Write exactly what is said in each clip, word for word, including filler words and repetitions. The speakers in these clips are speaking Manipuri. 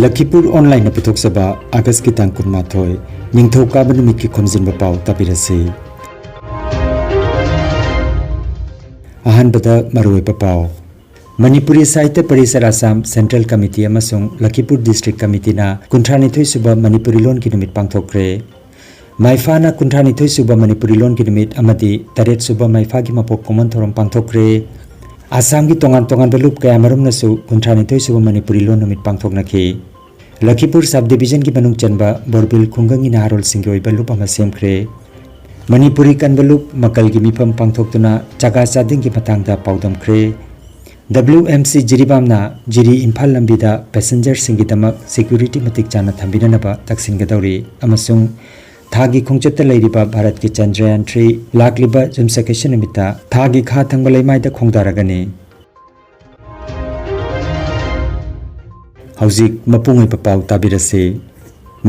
ꯂꯈꯤꯄꯨꯔ ꯑꯣꯟꯂꯥꯏꯟꯅ ꯄꯨꯊꯣꯛꯆꯕ ꯑꯥꯒꯁꯀꯤ ꯇꯥꯡ ꯀꯨꯟꯃꯥꯊꯣꯏ, ꯅꯤꯡꯊꯧꯀꯥꯕ ꯅꯨꯃꯤꯠꯀꯤ ꯈꯣꯝꯖꯤꯟꯕ ꯄꯥꯎ ꯇꯥꯕꯤꯔꯁꯤ꯫ ꯑꯍꯥꯟꯕꯗ ꯃꯔꯨꯑꯣꯏꯕ ꯄꯥꯎ꯫ ꯃꯅꯤꯄꯨꯔꯤ ꯁꯥꯍꯤꯇ꯭ꯌ ꯄꯔꯤꯁꯠ ꯑꯁꯥꯝ ꯁꯦꯟꯇ꯭ꯔꯦꯜ ꯀꯃꯤꯇꯤ ꯑꯃꯁꯨꯡ ꯂꯈꯤꯄꯨꯔ ꯗꯤꯁꯇ꯭ꯔꯤꯛ ꯀꯃꯤꯇꯤꯅ ꯀꯨꯟꯊ꯭ꯔꯥꯅꯤꯊꯣꯏ ꯁꯨꯕ ꯃꯅꯤꯄꯨꯔꯤ ꯂꯣꯟꯒꯤ ꯅꯨꯃꯤꯠ ꯄꯥꯡꯊꯣꯛꯈ꯭ꯔꯦ꯫ ꯃꯥꯏꯐꯥꯅ ꯀꯨꯟꯊ꯭ꯔꯥꯅꯤꯊꯣꯏ ꯁꯨꯕ ꯃꯅꯤꯄꯨꯔꯤ ꯂꯣꯟꯒꯤ ꯅꯨꯃꯤꯠ ꯑꯃꯗꯤ ꯇꯔꯦꯠ ꯁꯨꯕ ꯃꯥꯏꯐꯥꯒꯤ ꯃꯄꯣꯛ ꯀꯨꯝꯑꯣꯟ ꯊꯧꯔꯝ ꯄꯥꯡꯊꯣꯛꯈ꯭ꯔꯦ꯫ ꯑꯁꯥꯝꯒꯤ ꯇꯣꯉꯥꯟ ꯇꯣꯉꯥꯟꯕ ꯂꯨꯞ ꯀꯌꯥꯃꯔꯨꯝꯅꯁꯨ ꯀꯨꯟꯊ꯭ꯔꯥꯅꯤꯊꯣꯏ ꯁꯨꯕ ꯃꯅꯤꯄꯨꯔꯤ ꯂꯣꯟ ꯅꯨꯃꯤꯠ ꯄꯥꯡꯊꯣꯛꯅꯈꯤ꯫ ꯂꯈꯤꯄꯨꯔ ꯁꯕ ꯗꯤꯕꯤꯖꯟꯒꯤ ꯃꯅꯨꯡ ꯆꯟꯕ ꯕꯣꯔꯕꯤꯜ ꯈꯨꯡꯒꯪꯒꯤ ꯅꯍꯥꯔꯣꯜꯁꯤꯡꯒꯤ ꯑꯣꯏꯕ ꯂꯨꯞ ꯑꯃ ꯁꯦꯝꯈ꯭ꯔꯦ꯫ ꯃꯅꯤꯄꯨꯔꯤ ꯀꯟꯕ ꯂꯨꯞ ꯃꯀꯜꯒꯤ ꯃꯤꯐꯝ ꯄꯥꯡꯊꯣꯛꯇꯨꯅ ꯆꯥꯒꯥ ꯆꯥꯗꯤꯡꯒꯤ ꯃꯇꯥꯡꯗ ꯄꯥꯎꯗꯝꯈ꯭ꯔꯦ꯫ ꯗꯕ꯭ꯂꯤꯎ ꯑꯦꯝ ꯁꯤ ꯖꯤꯔꯤꯕꯥꯝꯅ ꯖꯤꯔꯤ ꯏꯝꯐꯥꯜ ꯂꯝꯕꯤꯗ ꯄꯦꯁꯦꯟꯖꯔꯁꯤꯡꯒꯤꯗꯃꯛ ꯁꯦꯀ꯭ꯌꯨꯔꯤꯇꯤ ꯃꯇꯤꯛ ꯆꯥꯅ ꯊꯝꯕꯤꯅꯅꯕ ꯇꯛꯁꯤꯟꯒꯗꯧꯔꯤ ꯑꯃꯁꯨꯡ ꯊꯥꯒꯤ ꯈꯣꯡꯆꯠꯇ ꯂꯩꯔꯤꯕ ꯚꯥꯔꯠꯀꯤ ꯆꯟꯗ꯭ꯔꯌꯥꯟ ꯊ꯭ꯔꯤ ꯂꯥꯛꯂꯤꯕ ꯌꯨꯝꯁꯀꯩꯁ ꯅꯨꯃꯤꯠꯇ ꯊꯥꯒꯤ ꯈꯥ ꯊꯪꯕ ꯂꯩꯃꯥꯏꯗ ꯈꯣꯡꯗꯥꯔꯒꯅꯤ꯫ ꯍꯧꯖꯤꯛ ꯃꯄꯨꯡ ꯑꯣꯏꯕ ꯄꯥꯎ ꯇꯥꯕꯤꯔꯁꯤ꯫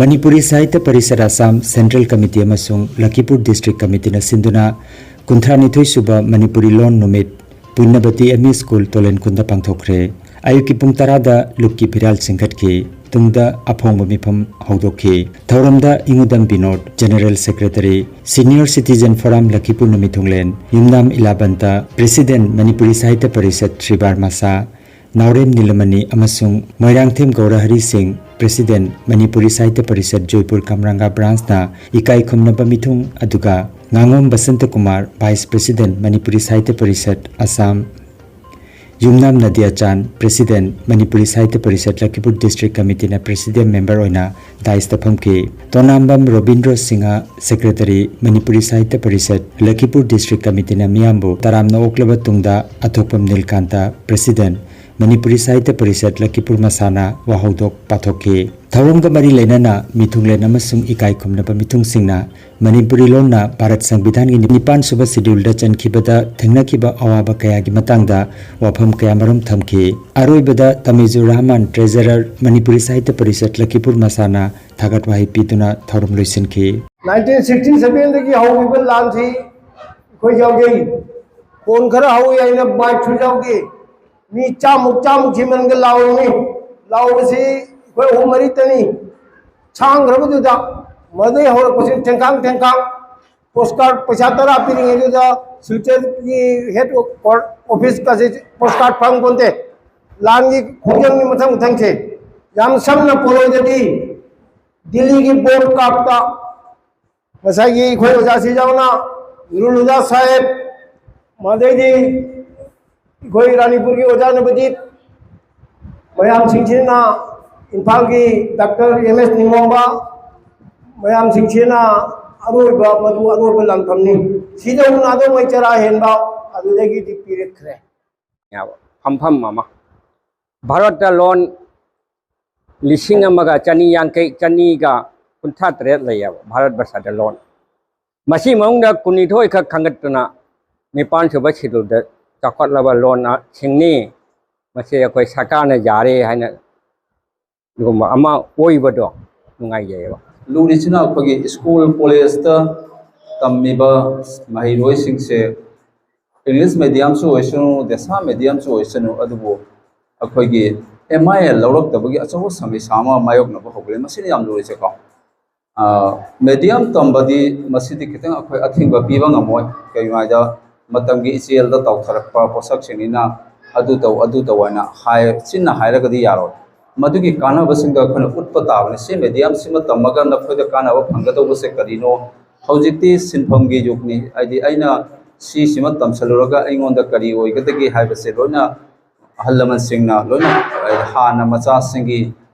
ꯃꯅꯤꯄꯨꯔꯤ ꯁꯥꯍꯤꯇ꯭ꯌ ꯄꯔꯤꯁꯠ ꯑꯁꯥꯝ ꯁꯦꯟꯇ꯭ꯔꯦꯜ ꯀꯃꯤꯇꯤ ꯑꯃꯁꯨꯡ ꯂꯈꯤꯄꯨꯔ ꯗꯤꯁꯇ꯭ꯔꯤꯛ ꯀꯃꯤꯇꯤꯅ ꯁꯤꯟꯗꯨꯅ ꯀꯨꯟꯊ꯭ꯔꯥꯅꯤꯊꯣꯏ ꯁꯨꯕ ꯃꯅꯤꯄꯨꯔꯤ ꯂꯣꯟ ꯅꯨꯃꯤꯠ ꯄꯨꯏꯅꯕꯇꯤ ꯑꯦꯝ ꯏ ꯁ꯭ꯀꯨꯜ ꯇꯣꯂꯦꯟꯈꯨꯟꯗ ꯄꯥꯡꯊꯣꯛꯈ꯭ꯔꯦ꯫ ꯑꯌꯨꯛꯀꯤ ꯄꯨꯡ ꯇꯔꯥꯗ ꯂꯨꯞꯀꯤ ꯐꯤꯔꯥꯜ ꯆꯤꯡꯈꯠꯈꯤ꯫ ꯇꯨꯡꯗ ꯑꯐꯣꯡꯕ ꯃꯤꯐꯝ ꯍꯧꯗꯣꯛꯈꯤ꯫ ꯊꯧꯔꯝꯗ Ingudam Binod, general secretary, senior citizen forum Lakhipur ꯅꯨꯃꯤꯠꯊꯨꯡꯂꯦꯟ, ꯌꯨꯝꯅꯥꯝ ꯏꯂꯥꯕꯟꯇ, ꯄ꯭ꯔꯦꯁꯤꯗꯦꯟ ꯃꯅꯤꯄꯨꯔꯤ ꯁꯥꯍꯤꯇ꯭ꯌ ꯄꯔꯤꯁꯠ ꯁ꯭ꯔꯤꯕꯥꯔ ꯃꯁꯥ, ꯅꯥꯎꯔꯦꯝ ꯅꯤꯂꯃꯅꯤ ꯑꯃꯁꯨꯡ ꯃꯣꯏꯔꯥꯡꯊꯦꯝ ꯒꯧꯔꯍꯔꯤ ꯁꯤꯡ, ꯄ꯭ꯔꯦꯁꯤꯗꯦꯟ ꯃꯅꯤꯄꯨꯔꯤ ꯁꯥꯍꯤꯇ꯭ꯌ ꯄꯔꯤꯁꯠ ꯖꯣꯏꯄꯨꯔ ꯀꯝꯔꯥꯡꯒꯥ ꯕ꯭ꯔꯥꯟꯁꯅ ꯏꯀꯥꯏ ꯈꯨꯝꯅꯕ ꯃꯤꯊꯨꯡ, ꯑꯗꯨꯒ ꯉꯥꯉꯣꯝ Basanta Kumar, vice president Manipuri Sahitya Parishad Assam, Yumnam Nadiya Chand, president Manipuri Sahitya Parishad Lakhipur district ꯀꯃꯤꯇꯤꯅ ꯄ꯭ꯔꯦꯁꯤꯗꯦꯟ ꯃꯦꯝꯕꯔ ꯑꯣꯏꯅ ꯗꯥꯏꯁꯇ ꯐꯝꯈꯤ꯫ ꯇꯣꯅꯥꯝꯕꯝ ꯔꯣꯕꯤꯟꯗ꯭ꯔꯣ ꯁꯤꯡꯍ, ꯁꯦꯀ꯭ꯔꯦꯇꯔꯤ ꯃꯅꯤꯄꯨꯔꯤ ꯁꯥꯍꯤꯇ꯭ꯌ ꯄꯔꯤꯁꯠ ꯂꯈꯤꯄꯨꯔ ꯗꯤꯁꯇ꯭ꯔꯤꯛ ꯀꯃꯤꯇꯤꯅ ꯃꯤꯌꯥꯝꯕꯨ ꯇꯔꯥꯝꯅ ꯑꯣꯛꯂꯕ ꯇꯨꯡꯗ ꯑꯊꯣꯛꯄꯝ ꯅꯤꯜꯀꯥꯟꯇ, ꯄ꯭ꯔꯦꯁꯤꯗꯦꯟ ꯃꯅꯤꯄꯨꯔꯤ ꯁꯥꯍꯤꯇ꯭ꯌ ꯄꯔꯤꯁꯠ ꯂꯈꯤꯄꯨꯔ ꯃꯁꯥꯅ ꯋꯥꯍꯧꯗꯣꯛ ꯄꯥꯊꯣꯛꯈꯤ꯫ ꯊꯧꯔꯝꯒ ꯃꯔꯤ ꯂꯩꯅꯅ ꯃꯤꯊꯨꯡꯂꯦꯟ ꯑꯃꯁꯨꯡ ꯏꯀꯥꯏ ꯈꯨꯝꯅꯕ ꯃꯤꯊꯨꯡꯁꯤꯡꯅ ꯃꯅꯤꯄꯨꯔꯤ ꯂꯣꯟꯅ ꯚꯥꯔꯠ ꯁꯪꯕꯤꯙꯥꯟꯒꯤ ꯅꯤꯄꯥꯟ ꯁꯨꯕ ꯁꯦꯗ꯭ꯌꯨꯜꯗ ꯆꯟꯈꯤꯕꯗ ꯊꯦꯡꯅꯈꯤꯕ ꯑꯋꯥꯕ ꯀꯌꯥꯒꯤ ꯃꯇꯥꯡꯗ ꯋꯥꯐꯝ ꯀꯌꯥꯃꯔꯨꯝ ꯊꯝꯈꯤ꯫ ꯑꯔꯣꯏꯕꯗ ꯇꯃꯤꯖꯨꯔ ꯔꯍꯃꯥꯟ, ꯇ꯭ꯔꯦꯖꯔꯔ, ꯃꯅꯤꯄꯨꯔꯤ ꯁꯥꯍꯤꯇ꯭ꯌ ꯄꯔꯤꯁꯠ ꯂꯈꯤꯄꯨꯔ ꯃꯁꯥꯅ ꯊꯥꯒꯠ ꯋꯥꯍꯩ ꯄꯤꯗꯨꯅ ꯊꯧꯔꯝ ꯂꯣꯏꯁꯤꯟꯈꯤ꯫ ꯅꯥꯏꯟꯇꯤꯟ ꯁꯤꯛꯁꯇꯤ ꯁꯚꯦꯟꯗꯒꯤ ꯍꯧꯈꯤꯕ ꯂꯥꯟꯁꯤ ꯑꯩꯈꯣꯏ ꯌꯥꯎꯖꯩ꯫ ꯐꯣꯟ ꯈꯔ ꯍꯧꯋꯤ ꯍꯥꯏꯅ ꯃꯥꯏꯛꯁꯨ ꯌꯥꯎꯗꯦ꯫ ꯃꯤ ꯆꯥꯃꯨꯛ, ꯆꯥꯃꯨꯛ ꯁꯤꯃꯟꯒ ꯂꯥꯎꯔꯝꯃꯤ꯫ ꯂꯥꯎꯕꯁꯤ ꯑꯩꯈꯣꯏ ꯑꯍꯨꯝ ꯃꯔꯤꯇꯅꯤ꯫ ꯁꯥꯡꯈ꯭ꯔꯕꯗꯨꯗ ꯃꯗꯩ ꯍꯧꯔꯛꯄꯁꯤ ꯊꯦꯡꯈꯥꯡ ꯊꯦꯡꯈꯥꯡ꯫ ꯄꯣꯁ ꯀꯥꯔꯗ ꯄꯩꯁꯥ ꯇꯔꯥ ꯄꯤꯔꯤꯉꯩꯗꯨꯗ ꯁꯤꯜꯆꯔꯒꯤ ꯍꯦꯗ ꯑꯣꯐꯤꯁꯀꯁꯦ ꯄꯣꯁ ꯀꯥꯔꯗ ꯐꯪꯄꯣꯟꯇꯦ꯫ ꯂꯥꯟꯒꯤ ꯈꯣꯡꯖꯪꯒꯤ ꯃꯊꯪ ꯃꯊꯪꯁꯦ꯫ ꯌꯥꯝ ꯁꯝꯅ ꯄꯣꯔꯣꯏꯗꯗꯤ ꯗꯤꯜꯂꯤꯒꯤ ꯕꯣꯝ ꯀꯥꯞꯇ ꯉꯁꯥꯏꯒꯤ ꯑꯩꯈꯣꯏ ꯑꯣꯖꯥ ꯁꯤꯖꯥꯎꯅ, ꯅꯨꯔꯨꯜ ꯍꯨꯗꯥ ꯁꯥꯍꯦꯕ, ꯃꯗꯩꯗꯤ ꯑꯩꯈꯣꯏ ꯔꯥꯅꯤꯄꯨꯔꯒꯤ ꯑꯣꯖꯥ ꯅꯕꯗꯤꯞ, ꯃꯌꯥꯝꯁꯤꯡꯁꯤꯅ, ꯏꯝꯐꯥꯜꯒꯤ ꯗꯥꯛꯇꯔ ꯑꯦꯝ ꯑꯦꯁ ꯅꯤꯡꯉꯣꯝꯕ, ꯃꯌꯥꯝꯁꯤꯡꯁꯤꯅ ꯑꯔꯣꯏꯕ, ꯃꯗꯨ ꯑꯔꯣꯏꯕ ꯂꯥꯟꯐꯝꯅꯤ꯫ ꯁꯤꯗꯧ ꯅꯥꯗꯧꯉꯩ ꯆꯔꯥ ꯍꯦꯟꯕ ꯑꯗꯨꯗꯒꯤꯗꯤ ꯄꯤꯔꯛꯈ꯭ꯔꯦ꯫ ꯐꯝꯐꯝ ꯑꯃ꯫ ꯚꯥꯔꯠꯇ ꯂꯣꯟ ꯂꯤꯁꯤꯡ ꯑꯃꯒ ꯆꯅꯤ ꯌꯥꯡꯈꯩ, ꯆꯅꯤꯒ ꯀꯨꯟꯊ꯭ꯔꯥ ꯇꯔꯦꯠ ꯂꯩꯌꯦꯕ ꯚꯥꯔꯠ ꯕꯔꯁꯗ ꯂꯣꯟ꯫ ꯃꯁꯤ ꯃꯅꯨꯡꯗ ꯀꯨꯟꯅꯤꯊꯣꯏ ꯈꯛ ꯈꯟꯒꯠꯇꯨꯅ ꯅꯤꯄꯥꯟ ꯁꯨꯕ ꯁꯦꯗꯨꯜꯗ ꯆꯥꯎꯈꯠꯂꯕ ꯂꯣꯟꯁꯤꯡꯅꯤ꯫ ꯃꯁꯤ ꯑꯩꯈꯣꯏ ꯁꯔꯀꯥꯔꯅ ꯌꯥꯔꯦ ꯍꯥꯏꯅ ꯑꯗꯨꯒꯨꯝꯕ ꯑꯃ ꯑꯣꯏꯕꯗꯣ ꯅꯨꯡꯉꯥꯏꯖꯩꯌꯦꯕ꯫ ꯂꯨꯔꯤꯁꯤꯅ ꯑꯩꯈꯣꯏꯒꯤ ꯁ꯭ꯀꯨꯜ ꯀꯣꯂꯦꯖꯇ ꯇꯝꯃꯤꯕ ꯃꯍꯩꯔꯣꯏꯁꯤꯡꯁꯦ ꯏꯪꯂꯤꯁ ꯃꯦꯗꯤꯌꯝꯁꯨ ꯑꯣꯏꯁꯅꯨ, ꯗꯦꯁꯥ ꯃꯦꯗꯤꯌꯝꯁꯨ ꯑꯣꯏꯁꯅꯨ, ꯑꯗꯨꯕꯨ ꯑꯩꯈꯣꯏꯒꯤ ꯑꯦꯝ ꯑꯥꯏ ꯑꯦꯜ ꯂꯧꯔꯛꯇꯕꯒꯤ ꯑꯆꯧꯕ ꯁꯃꯁ꯭ꯌꯥ ꯑꯃ ꯃꯥꯌꯣꯛꯅꯕ ꯍꯧꯒꯠꯂꯦ꯫ ꯃꯁꯤꯅ ꯌꯥꯝ ꯂꯨꯔꯤꯁꯦꯀꯣ꯫ ꯃꯦꯗꯤꯌꯝ ꯇꯝꯕꯗꯤ ꯃꯁꯤꯗꯤ ꯈꯤꯇꯪ ꯑꯩꯈꯣꯏ ꯑꯊꯤꯡꯕ ꯄꯤꯕ ꯉꯝꯃꯣꯏ꯫ ꯀꯩꯒꯤꯅꯣ ꯍꯥꯏꯗ ꯃꯇꯝꯒꯤ ꯏꯆꯦꯜꯗ ꯇꯧꯊꯔꯛꯄ ꯄꯣꯠꯁꯛꯁꯤꯡꯅꯤꯅ ꯑꯗꯨ ꯇꯧ, ꯑꯗꯨ ꯇꯧ ꯍꯥꯏꯅ ꯍꯥꯏ, ꯆꯤꯟꯅ ꯍꯥꯏꯔꯒꯗꯤ ꯌꯥꯔꯣꯏ꯫ ꯃꯗꯨꯒꯤ ꯀꯥꯟꯅꯕꯁꯤꯡꯗꯣ ꯑꯩꯈꯣꯏꯅ ꯎꯠꯄ ꯇꯥꯕꯅꯤ꯫ ꯁꯤ ꯃꯦꯗꯤꯌꯝꯁꯤꯃ ꯇꯝꯃꯒ ꯅꯈꯣꯏꯗ ꯀꯥꯟꯅꯕ ꯐꯪꯒꯗꯧꯕꯁꯦ ꯀꯔꯤꯅꯣ? ꯍꯧꯖꯤꯛꯇꯤ ꯁꯤꯟꯐꯝꯒꯤ ꯌꯨꯒꯅꯤ, ꯍꯥꯏꯗꯤ ꯑꯩꯅ ꯁꯤꯁꯤꯃ ꯇꯝꯁꯤꯜꯂꯨꯔꯒ ꯑꯩꯉꯣꯟꯗ ꯀꯔꯤ ꯑꯣꯏꯒꯗꯒꯦ ꯍꯥꯏꯕꯁꯦ ꯂꯣꯏꯅ ꯑꯍꯜ ꯂꯃꯟꯁꯤꯡꯅ ꯂꯣꯏꯅ ꯍꯥꯟꯅ ꯃꯆꯥꯁꯤꯡꯒꯤ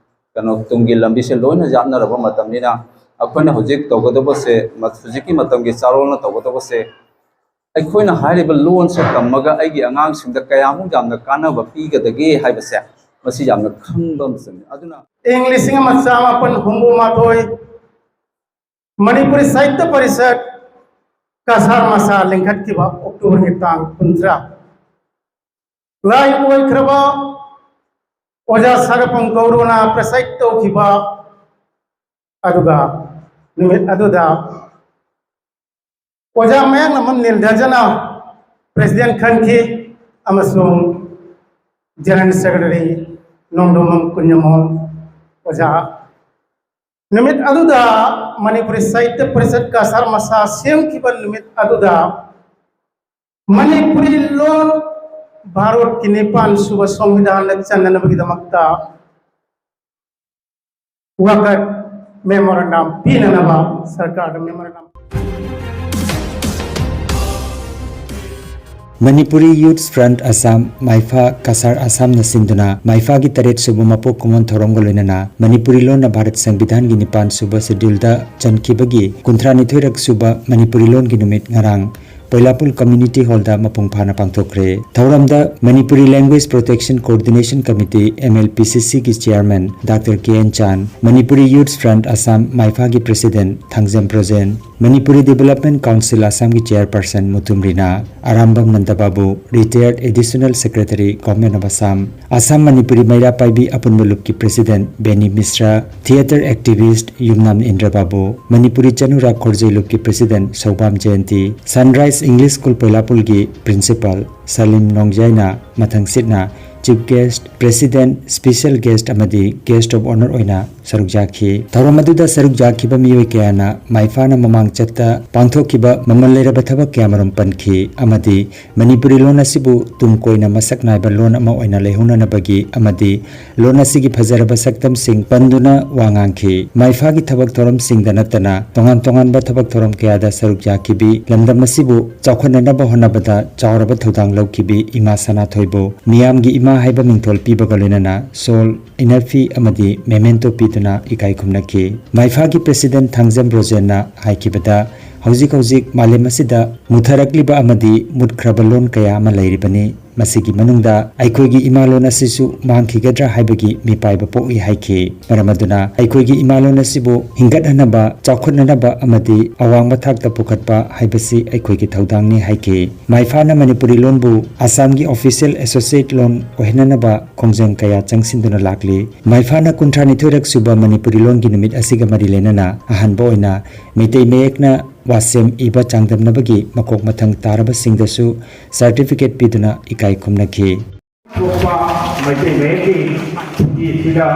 ꯀꯩꯅꯣ ꯇꯨꯡꯒꯤ ꯂꯝꯕꯤꯁꯦ ꯂꯣꯏꯅ ꯌꯥꯠꯅꯔꯕ ꯃꯇꯝꯅꯤꯅ ꯑꯩꯈꯣꯏꯅ ꯍꯧꯖꯤꯛ ꯇꯧꯒꯗꯧꯕꯁꯦ, ꯍꯧꯖꯤꯛꯀꯤ ꯃꯇꯝꯒꯤ ꯆꯥꯔꯣꯜꯅ ꯇꯧꯒꯗꯧꯕꯁꯦ ꯑꯩꯈꯣꯏꯅ ꯍꯥꯏꯔꯤꯕ ꯂꯣꯟꯁꯦ ꯇꯝꯃꯒ ꯑꯩꯒꯤ ꯑꯉꯥꯡꯁꯤꯡꯗ ꯀꯌꯥꯃꯨꯛ ꯌꯥꯝꯅ ꯀꯥꯟꯅꯕ ꯄꯤꯒꯗꯒꯦ ꯍꯥꯏꯕꯁꯦ ꯃꯁꯤ ꯌꯥꯝꯅ ꯈꯪꯕ ꯑꯃ ꯆꯪꯉꯤ꯫ ꯑꯗꯨꯅ ꯏꯪ ꯂꯤꯁꯤꯡ ꯑꯃ ꯆꯥꯃꯥꯄꯟ ꯍꯨꯝꯐꯨ ꯃꯥꯊꯣꯏ ꯃꯅꯤꯄꯨꯔꯤ ꯁꯥꯍꯤꯇ꯭ꯌ ꯄꯔꯤꯁꯠ ꯀꯁꯥꯔ ꯃꯁꯥ ꯂꯤꯡꯈꯠꯈꯤꯕ ꯑꯣꯛꯇꯣꯕꯔꯒꯤ ꯇꯥꯡ ꯀꯨꯟꯊ꯭ꯔꯥ꯫ ꯂꯥꯏ ꯑꯣꯏꯈ꯭ꯔꯕ ꯑꯣꯖꯥ ꯁꯔꯄꯪ ꯒꯧꯔꯨꯅ ꯄ꯭ꯔꯁꯥꯏꯠ ꯇꯧꯈꯤꯕ ꯑꯗꯨꯒ ꯅꯨꯃꯤꯠ ꯑꯗꯨꯗ ꯑꯣꯖꯥ ꯃꯌꯥꯡꯂꯝꯕꯝ ꯅꯤꯜꯗ꯭ꯔꯖꯅ president ꯈꯟꯈꯤ ꯑꯃꯁꯨꯡ general secretary ꯅꯣꯡꯗꯣꯝꯕꯝ ꯀꯨꯟꯖꯃꯣꯜ ꯑꯣꯖꯥ꯫ ꯅꯨꯃꯤꯠ ꯑꯗꯨꯗ ꯃꯅꯤꯄꯨꯔꯤ ꯁꯥꯍꯤꯇ꯭ꯌ ꯄꯔꯤꯁꯠ ꯀꯁꯥꯔ ꯃꯁꯥ ꯁꯦꯝꯈꯤꯕ ꯅꯨꯃꯤꯠ ꯑꯗꯨꯗ ꯃꯅꯤꯄꯨꯔꯤ ꯂꯣꯟ ꯚꯥꯔꯠꯀꯤ ꯅꯤꯄꯥꯟ ꯁꯨꯕ ꯁꯪꯕꯤꯙꯥꯟꯗ ꯆꯟꯅꯅꯕꯒꯤꯗꯃꯛꯇ ꯋꯥꯀꯠ memorandum ꯄꯤꯅꯅꯕ ꯁꯔꯀꯥꯔꯗ memorandum꯫ Manipuri youth front Assam, ꯃꯥꯏꯐꯥ, ꯀꯁꯥꯔ ꯑꯁꯥꯝꯅ ꯁꯤꯟꯗꯨꯅ ꯃꯥꯏꯐꯥꯒꯤ ꯇꯔꯦꯠ ꯁꯨꯕ ꯃꯄꯣꯛ ꯀꯨꯝꯑꯣꯟ ꯊꯧꯔꯝꯒ ꯂꯣꯏꯅꯅ ꯃꯅꯤꯄꯨꯔꯤ ꯂꯣꯟꯅ ꯚꯥꯔꯠ ꯁꯪꯕꯤꯙꯥꯟꯒꯤ ꯅꯤꯄꯥꯟ ꯁꯨꯕ ꯁꯦꯗ꯭ꯌꯨꯜꯗ ꯆꯟꯈꯤꯕꯒꯤ ꯀꯨꯟꯊ꯭ꯔꯥ ꯅꯤꯊꯣꯏꯔꯛ ꯁꯨꯕ ꯃꯅꯤꯄꯨꯔꯤ ꯂꯣꯟꯒꯤ ꯅꯨꯃꯤꯠ ꯉꯔꯥꯡ ꯄꯣꯏꯂꯥꯄꯨꯜ ꯀꯝꯃ꯭ꯌꯨꯅꯤꯇꯤ ꯍꯣꯜꯗ ꯃꯄꯨꯡ ꯐꯥꯅ ꯄꯥꯡꯊꯣꯛꯈ꯭ꯔꯦ꯫ ꯊꯧꯔꯝꯗ Manipuri language protection coordination committee, MLPCC ꯒꯤ chairman doctor K N Chand, Manipuri youth front Assam, ꯃꯥꯏꯐꯥꯒꯤ president Thangjam Brojen, Manipuri development council ꯑꯁꯥꯝꯒꯤ chairperson Mutum Rina, Arambam ꯅꯟꯗꯕꯥꯕꯨ, retired additional secretary, Government of Assam, Assam Manipuri Meira Paibi ꯑꯄꯨꯟꯕ ꯂꯨꯞꯀꯤ president Beni Mishra, theatre activist Yumnam Indrababu, Manipuri Chanura Khorjei ꯂꯨꯞꯀꯤ president Soubam Jayanti, sunrise English school ꯄꯣꯏꯂꯥꯄꯨꯜꯒꯤ ꯄ꯭ꯔꯤꯟꯁꯤꯄꯥꯜ ꯁꯂꯤꯝ ꯅꯣꯡꯖꯥꯏꯅ ꯃꯊꯪꯁꯤꯠꯅ chief guest, president, special guest ꯑꯃꯗꯤ guest of honour ꯑꯣꯏꯅ ꯁꯔꯨꯛ ꯌꯥꯈꯤ꯫ ꯊꯧꯔꯝ ꯑꯗꯨꯗ ꯁꯔꯨꯛ ꯌꯥꯈꯤꯕ ꯃꯤꯑꯣꯏ ꯀꯌꯥꯅ ꯃꯥꯏꯐꯥꯅ ꯃꯃꯥꯡ ꯆꯠꯇ ꯄꯥꯡꯊꯣꯛꯈꯤꯕ ꯃꯃꯜ ꯂꯩꯔꯕ ꯊꯕꯛ ꯀꯌꯥꯃꯔꯨꯝ ꯄꯟꯈꯤ ꯑꯃꯗꯤ ꯃꯅꯤꯄꯨꯔꯤ ꯂꯣꯟ ꯑꯁꯤꯕꯨ ꯇꯨꯡ ꯀꯣꯏꯅ ꯃꯁꯛ ꯅꯥꯏꯕ ꯂꯣꯟ ꯑꯃ ꯑꯣꯏꯅ ꯂꯩꯍꯧꯅꯅꯕꯒꯤ ꯑꯃꯗꯤ ꯂꯣꯟ ꯑꯁꯤꯒꯤ ꯐꯖꯔꯕ ꯁꯛꯇꯝꯁꯤꯡ ꯄꯟꯗꯨꯅ ꯋꯥ ꯉꯥꯡꯈꯤ꯫ ꯃꯥꯏꯐꯥꯒꯤ ꯊꯕꯛ ꯊꯧꯔꯝꯁꯤꯡꯗ ꯅꯠꯇꯅ ꯇꯣꯉꯥꯟ ꯇꯣꯉꯥꯟꯕ ꯊꯕꯛ ꯊꯧꯔꯝ ꯀꯌꯥꯗ ꯁꯔꯨꯛ ꯌꯥꯈꯤꯕꯤ, ꯂꯝꯗꯝ ꯑꯁꯤꯕꯨ ꯆꯥꯎꯈꯠꯅꯅꯕ ꯍꯣꯠꯅꯕꯗ ꯆꯥꯎꯔꯕ ꯊꯧꯗꯥꯡ ꯂꯧꯈꯤꯕꯤ ꯏꯃꯥ ꯁꯅꯥꯊꯣꯏꯕꯨ ꯃꯤꯌꯥꯝꯒꯤ ꯏꯃꯥ ꯍꯥꯏꯕ ꯃꯤꯡꯊꯣꯜ ꯄꯤꯕꯒ ꯂꯣꯏꯅꯅ ꯁꯣꯜ, ꯏꯅꯔꯐꯤ ꯑꯃꯗꯤ ꯃꯦꯃꯦꯟꯇꯣ ꯄꯤꯗꯨꯅ ꯏꯀꯥꯏ ꯈꯨꯝꯅꯈꯤ꯫ ꯃꯥꯏꯐꯥꯒꯤ ꯄ꯭ꯔꯦꯁꯤꯗꯦꯟꯠ ꯊꯥꯡꯖꯝ ꯕ꯭ꯔꯣꯖꯦꯟꯅ ꯍꯥꯏꯈꯤꯕꯗ, ꯍꯧꯖꯤꯛ ꯍꯧꯖꯤꯛ ꯃꯥꯂꯦꯝ ꯑꯁꯤꯗ ꯃꯨꯊꯔꯛꯂꯤꯕ ꯑꯃꯗꯤ ꯃꯨꯠꯈ꯭ꯔꯕ ꯂꯣꯟ ꯀꯌꯥ ꯑꯃ ꯂꯩꯔꯤꯕꯅꯤ꯫ ꯃꯁꯤꯒꯤ ꯃꯅꯨꯡꯗ ꯑꯩꯈꯣꯏꯒꯤ ꯏꯃꯥ ꯂꯣꯟ ꯑꯁꯤꯁꯨ ꯃꯥꯡꯈꯤꯒꯗ꯭ꯔꯥ ꯍꯥꯏꯕꯒꯤ ꯃꯤꯄꯥꯏꯕ ꯄꯣꯛꯏ ꯍꯥꯏꯈꯤ꯫ ꯃꯔꯝ ꯑꯗꯨꯅ ꯑꯩꯈꯣꯏꯒꯤ ꯏꯃꯥ ꯂꯣꯟ ꯑꯁꯤꯕꯨ ꯍꯤꯡꯒꯠꯍꯟꯅꯕ, ꯆꯥꯎꯈꯠꯅꯅꯕ ꯑꯃꯗꯤ ꯑꯋꯥꯡꯕ ꯊꯥꯛꯇ ꯄꯨꯈꯠꯄ ꯍꯥꯏꯕꯁꯤ ꯑꯩꯈꯣꯏꯒꯤ ꯊꯧꯗꯥꯡꯅꯤ ꯍꯥꯏꯈꯤ꯫ ꯃꯥꯏꯐꯥꯅ ꯃꯅꯤꯄꯨꯔꯤ ꯂꯣꯟꯕꯨ ꯑꯁꯥꯝꯒꯤ official associate ꯂꯣꯟ ꯑꯣꯏꯍꯟꯅꯅꯕ ꯈꯣꯡꯖꯪ ꯀꯌꯥ ꯆꯪꯁꯤꯟꯗꯨꯅ ꯂꯥꯛꯂꯤ꯫ ꯃꯥꯏꯐꯥꯅ ꯀꯨꯟꯊ꯭ꯔꯥ ꯅꯤꯊꯣꯏꯔꯛ ꯁꯨꯕ ꯃꯅꯤꯄꯨꯔꯤ ꯂꯣꯟꯒꯤ ꯅꯨꯃꯤꯠ ꯑꯁꯤꯒ ꯃꯔꯤ ꯂꯩꯅꯅ ꯑꯍꯥꯟꯕ ꯑꯣꯏꯅ ꯃꯩꯇꯩ ꯃꯌꯦꯛꯅ ꯋꯥꯁꯦꯝ ꯏꯕ ꯆꯥꯡꯗꯝꯅꯕꯒꯤ ꯃꯀꯣꯛ ꯃꯊꯪ ꯇꯥꯔꯕꯁꯤꯡꯗꯁꯨ certificate ꯄꯤꯗꯨꯅ ꯏꯀꯥꯏ ꯈꯨꯝꯅꯈꯤ꯫ ꯊꯣꯛꯄ ꯃꯩꯇꯩ ꯃꯌꯦꯛꯀꯤ ꯈꯨꯖꯤꯁꯤꯗ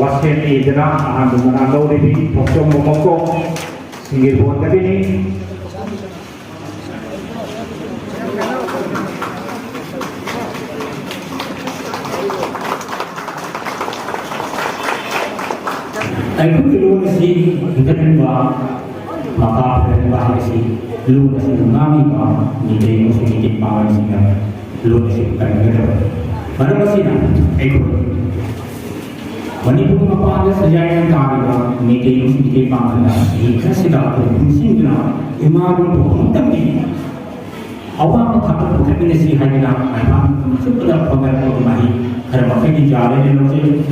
ꯋꯥꯁꯦꯝ ꯏꯗꯨꯅ ꯑꯍꯥꯟꯕ ꯃꯅꯥ ꯂꯧꯔꯤꯕꯤ ꯊꯣꯛꯆꯣꯝꯕ ꯃꯀꯣꯛ ꯁꯤꯡꯒꯤꯔꯕꯣꯟꯗꯒꯤꯅꯤ꯫ ꯑꯩꯈꯣꯏꯒꯤ ꯂꯣꯟ ꯑꯁꯤ ꯍꯤꯡꯒꯠꯍꯟꯕ, ꯃꯄꯥ ꯐꯖꯍꯟꯕ ꯍꯥꯏꯕꯁꯤ ꯂꯣꯟ ꯑꯁꯤꯕꯨ ꯉꯥꯡꯂꯤꯕ ꯃꯤꯇꯩ ꯑꯃꯁꯨꯡ ꯃꯤꯇꯩ ꯄꯥꯉꯜꯁꯤꯡꯅ ꯂꯣꯟ ꯑꯁꯤ ꯀꯟꯒꯗꯕꯅꯤ꯫ ꯃꯔꯝ ꯑꯁꯤꯅ ꯑꯩꯈꯣꯏ ꯃꯅꯤꯄꯨꯔ ꯃꯄꯥꯟꯗ ꯁꯖꯥꯏꯅ ꯇꯥꯔꯤꯕ ꯃꯤꯇꯩ ꯑꯃꯁꯨꯡ ꯃꯤꯇꯩ ꯄꯥꯉꯜꯅ ꯆꯍꯤ ꯈꯔꯁꯤꯗ ꯑꯩꯈꯣꯏ ꯄꯨꯟꯁꯤꯟꯗꯨꯅ ꯏꯃꯥ ꯂꯣꯟꯕꯨ ꯑꯃꯨꯛꯇꯪꯗꯤ ꯑꯋꯥꯡꯕ ꯊꯥꯛꯇ ꯄꯨꯈꯠꯃꯤꯟꯅꯁꯤ ꯍꯥꯏꯗꯅ ꯃꯥꯏ ꯄꯥꯛꯅ ꯃꯇꯝ ꯆꯨꯞꯄꯗ ꯐꯪꯅꯔꯛꯄꯒꯤ ꯃꯍꯩ ꯈꯔ ꯃꯈꯩꯗꯤ ꯌꯥꯎꯔꯦꯅ ꯂꯧꯖꯩ꯫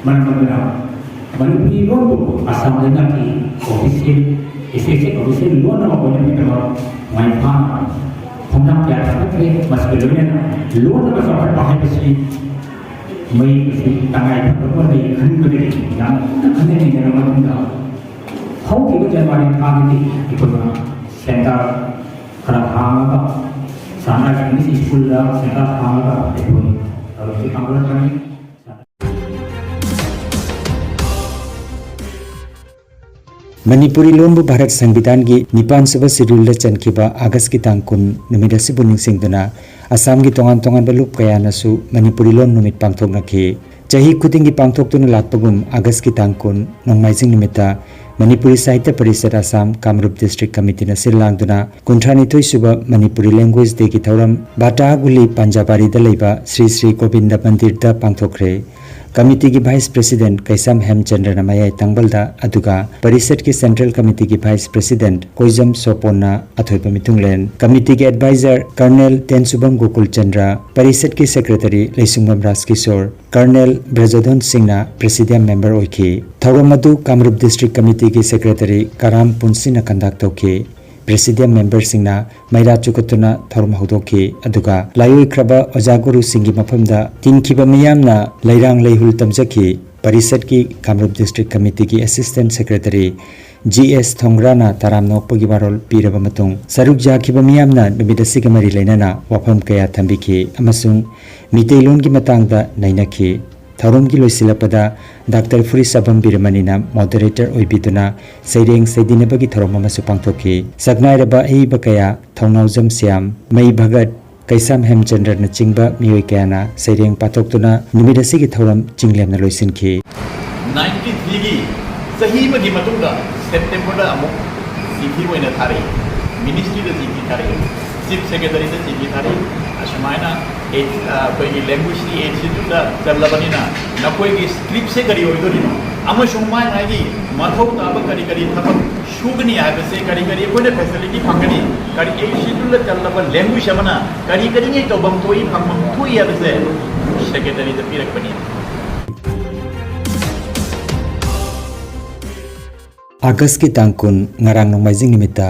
ꯃꯔꯝ ꯑꯗꯨꯅ ꯃꯅꯤꯄꯨꯔꯤ ꯂꯣꯟꯕꯨ ꯑꯁꯥꯝ ꯂꯩꯉꯥꯛꯀꯤ official, official, official ꯂꯣꯟ ꯑꯃ ꯑꯣꯏꯅꯕꯒꯤꯗꯃꯛ ꯃꯥꯏ ꯄꯥꯛꯅ ꯈꯣꯡꯊꯥꯡ ꯀꯌꯥ ꯊꯥꯡꯒꯠꯈ꯭ꯔꯦ꯫ ꯃꯁꯤꯒ ꯂꯣꯏꯅꯅ ꯂꯣꯟ ꯑꯃ ꯆꯥꯎꯈꯠꯄ ꯍꯥꯏꯕꯁꯤ ꯃꯩ ꯑꯁꯤ ꯇꯉꯥꯏ ꯐꯗꯕ ꯂꯩ ꯈꯟꯕꯗꯒꯤ ꯌꯥꯝꯅ ꯀꯟꯅ ꯈꯟꯅ ꯅꯩꯅꯔꯕ ꯃꯇꯨꯡꯗ ꯍꯧꯈꯤꯕ ꯖꯅꯋꯥꯔꯤ ꯊꯥꯗꯒꯤ ꯑꯩꯈꯣꯏꯅ center ꯈꯔ ꯍꯥꯡꯉꯒ ꯁꯍꯥꯟ ꯏꯪꯂꯤꯁ ꯁ꯭ꯀꯨꯜꯗ center ꯍꯥꯡꯉꯒ ꯑꯩꯈꯣꯏ ꯊꯕꯛꯁꯤ ꯄꯥꯡꯊꯣꯔꯛꯄꯅꯤ꯫ ꯃꯅꯤꯄꯨꯔꯤ ꯂꯣꯟꯕꯨ ꯚꯥꯔꯠ ꯁꯪꯕꯤꯙꯥꯟꯒꯤ ꯅꯤꯄꯥꯟ ꯁꯨꯕ schedule ꯗ ꯆꯟꯈꯤꯕ ꯑꯥꯒꯁꯀꯤ ꯇꯥꯡ ꯀꯨꯟ ꯅꯨꯃꯤꯠ ꯑꯁꯤꯕꯨ ꯅꯤꯡꯁꯤꯡꯗꯨꯅ ꯑꯁꯥꯝꯒꯤ ꯇꯣꯉꯥꯟ ꯇꯣꯉꯥꯟꯕ ꯂꯨꯞ ꯀꯌꯥꯅꯁꯨ ꯃꯅꯤꯄꯨꯔꯤ ꯂꯣꯟ ꯅꯨꯃꯤꯠ ꯄꯥꯡꯊꯣꯛꯅꯈꯤ꯫ ꯆꯍꯤ ꯈꯨꯗꯤꯡꯒꯤ ꯄꯥꯡꯊꯣꯛꯇꯨꯅ ꯂꯥꯛꯄꯒꯨꯝ ꯑꯥꯒꯁꯀꯤ ꯇꯥꯡ ꯀꯨꯟ ꯅꯣꯡꯃꯥꯏꯖꯤꯡ ꯅꯨꯃꯤꯠꯇ ꯃꯅꯤꯄꯨꯔꯤ ꯁꯥꯍꯤꯇ꯭ꯌ ꯄꯔꯤꯁꯠ ꯑꯁꯥꯝ ꯀꯥꯃꯔꯨꯞ district committee ꯅ ꯁꯤꯜ ꯂꯥꯡꯗꯨꯅ ꯀꯨꯟꯊ꯭ꯔꯥꯅꯤꯊꯣꯏ ꯁꯨꯕ ꯃꯅꯤꯄꯨꯔꯤ language day ꯒꯤ ꯊꯧꯔꯝ ꯕꯥꯇꯥꯒꯨꯂꯤ ꯄꯥꯟꯖꯥꯕꯥꯔꯤꯗ ꯂꯩꯕ ꯁ꯭ꯔꯤ ꯁ꯭ꯔꯤ ꯒꯣꯕꯤꯟꯗ ꯃꯟꯗꯤꯔꯗ ꯄꯥꯡꯊꯣꯛꯈ꯭ꯔꯦ꯫ Committee ꯒꯤ vice president ꯀꯩꯁꯥꯝ ꯍꯦꯝꯆꯟꯗ꯭ꯔꯅ ꯃꯌꯥꯏ ꯇꯥꯡꯕꯜꯗ, ꯑꯗꯨꯒ ꯄꯔꯤꯁꯠꯀꯤ central committee ꯒꯤ vice president ꯀꯣꯏꯖꯝ ꯁꯣꯄꯣꯟꯅ ꯑꯊꯣꯏꯕ ꯃꯤꯊꯨꯡꯂꯦꯟ, committee ꯒꯤ advisor Colonel ꯇꯦꯟꯁꯨꯕꯝ Gokul Chandra, ꯄꯔꯤꯁꯠꯀꯤ secretary ꯂꯩꯁꯨꯡꯕꯝ ꯔꯥꯖꯀꯤꯁꯣꯔ, Colonel ꯕ꯭ꯔꯖꯙꯟ ꯁꯤꯡꯅ presidium member ꯑꯣꯏꯈꯤ꯫ ꯊꯧꯔꯝ ꯑꯗꯨ ꯀꯥꯃꯔꯨꯞ district committee ꯒꯤ secretary ꯀꯔꯥꯝ ꯄꯨꯟꯁꯤꯅ conduct ꯇꯧꯈꯤ꯫ Presidium member ꯁꯤꯡꯅ ꯃꯩꯔꯥ ꯆꯨꯀꯠꯇꯨꯅ ꯊꯧꯔꯝ ꯍꯧꯗꯣꯛꯈꯤ꯫ ꯑꯗꯨꯒ ꯂꯥꯏꯑꯣꯏꯈ꯭ꯔꯕ ꯑꯣꯖꯥ ꯒꯨꯔꯨꯁꯤꯡꯒꯤ ꯃꯐꯝꯗ ꯇꯤꯟꯈꯤꯕ ꯃꯤꯌꯥꯝꯅ ꯂꯩꯔꯥꯡ ꯂꯩꯍꯨꯜ ꯇꯝꯖꯈꯤ꯫ ꯄꯔꯤꯁꯠꯀꯤ ꯀꯥꯃꯔꯨꯞ district committee ꯒꯤ assistant secretary ꯖꯤ ꯑꯦꯁ ꯊꯣꯡꯒ꯭ꯔꯥꯅ ꯇꯔꯥꯝꯅ ꯑꯣꯛꯄꯒꯤ ꯋꯥꯔꯣꯜ ꯄꯤꯔꯕ ꯃꯇꯨꯡ, ꯁꯔꯨꯛ ꯌꯥꯈꯤꯕ ꯃꯤꯌꯥꯝꯅ ꯅꯨꯃꯤꯠ ꯑꯁꯤꯒ ꯃꯔꯤ ꯂꯩꯅꯅ ꯋꯥꯐꯝ ꯀꯌꯥ ꯊꯝꯕꯤꯈꯤ ꯑꯃꯁꯨꯡ ꯃꯤꯇꯩꯂꯣꯟꯒꯤ ꯃꯇꯥꯡꯗ ꯅꯩꯅꯈꯤ꯫ ꯊꯧꯔꯝꯒꯤ ꯂꯣꯏꯁꯤꯜꯂꯛꯄꯗ ꯗꯥꯛꯇꯔ ꯐꯨꯔꯤꯁꯥꯕꯝ ꯕꯤꯔꯃꯅꯤꯅ moderator ꯑꯣꯏꯕꯤꯗꯨꯅ ꯁꯩꯔꯦꯡ ꯁꯩꯗꯤꯟꯅꯕꯒꯤ ꯊꯧꯔꯝ ꯑꯃꯁꯨ ꯄꯥꯡꯊꯣꯛꯈꯤ꯫ ꯁꯛꯅꯥꯏꯔꯕ ꯑꯏꯕ ꯀꯌꯥ, ꯊꯧꯅꯥꯎꯖꯝ ꯁ꯭ꯌꯥꯝ, ꯃꯩ ꯚꯒꯠ, ꯀꯩꯁꯥꯝ ꯍꯦꯝꯆꯟꯗ꯭ꯔꯅꯆꯤꯡꯕ ꯃꯤꯑꯣꯏ ꯀꯌꯥꯅ ꯁꯩꯔꯦꯡ ꯄꯥꯊꯣꯛꯇꯨꯅ ꯅꯨꯃꯤꯠ ꯑꯁꯤꯒꯤ ꯊꯧꯔꯝ ꯆꯤꯡꯂꯦꯝꯅ ꯂꯣꯏꯁꯤꯟꯈꯤ꯫ ꯅꯥꯏꯟꯇꯤ ꯊ꯭ꯔꯤꯒꯤ ꯆꯍꯤ ꯑꯃꯒꯤ ꯃꯇꯨꯡꯗ ꯁꯦꯞꯇꯦꯝꯕꯔꯗ ꯑꯃꯨꯛ ꯆꯤꯊꯤ ꯑꯣꯏꯅ ꯊꯥꯔꯛꯏ, ꯃꯤꯅꯤꯁꯇ꯭ꯔꯤꯗ ꯆꯤꯊꯤ ꯊꯥꯔꯛꯏ, ꯆꯤꯐ ꯁꯦꯀ꯭ꯔꯦꯇꯔꯤꯗ ꯆꯤꯊꯤ ꯊꯥꯔꯛꯏ꯫ ꯑꯁꯨꯃꯥꯏꯅ ꯑꯦ-, ꯑ, ꯑꯩꯈꯣꯏꯒꯤ ꯂꯦꯡꯒ꯭ꯋꯦꯖꯀꯤ ꯑꯦꯖ ꯁꯦꯗ꯭ꯌꯨꯜꯗ ꯆꯜꯂꯕꯅꯤꯅ ꯅꯈꯣꯏꯒꯤ ꯁ꯭ꯀ꯭ꯔꯤꯞꯁꯦ ꯀꯔꯤ ꯑꯣꯏꯗꯣꯔꯤꯅꯣ ꯑꯃꯁꯨꯡ ꯃꯥꯏ ꯃꯥꯒꯤ ꯃꯊꯧ ꯇꯥꯕ ꯀꯔꯤ ꯀꯔꯤ ꯊꯕꯛ ꯁꯨꯒꯅꯤ ꯍꯥꯏꯕꯁꯦ, ꯀꯔꯤ ꯀꯔꯤ ꯑꯩꯈꯣꯏꯅ ꯐꯦꯁꯤꯂꯤꯇꯤ ꯐꯪꯒꯅꯤ, ꯀꯔꯤ ꯑꯦꯖ ꯁꯦꯗ꯭ꯌꯨꯜꯗ ꯆꯜꯂꯕ ꯂꯦꯡꯒ꯭ꯋꯦꯖ ꯑꯃꯅ ꯀꯔꯤ ꯀꯔꯤꯉꯩ ꯇꯧꯐꯝ ꯊꯣꯛꯏ, ꯐꯪꯐꯝ ꯊꯣꯛꯏ ꯍꯥꯏꯕꯁꯦ ꯁꯦꯀ꯭ꯔꯦꯇꯔꯤꯗ ꯄꯤꯔꯛꯄꯅꯤ꯫ ꯑꯥꯒꯁꯀꯤ ꯇꯥꯡ ꯀꯨꯟ, ꯉꯔꯥꯡ ꯅꯣꯡꯃꯥꯏꯖꯤꯡ ꯅꯨꯃꯤꯠꯇ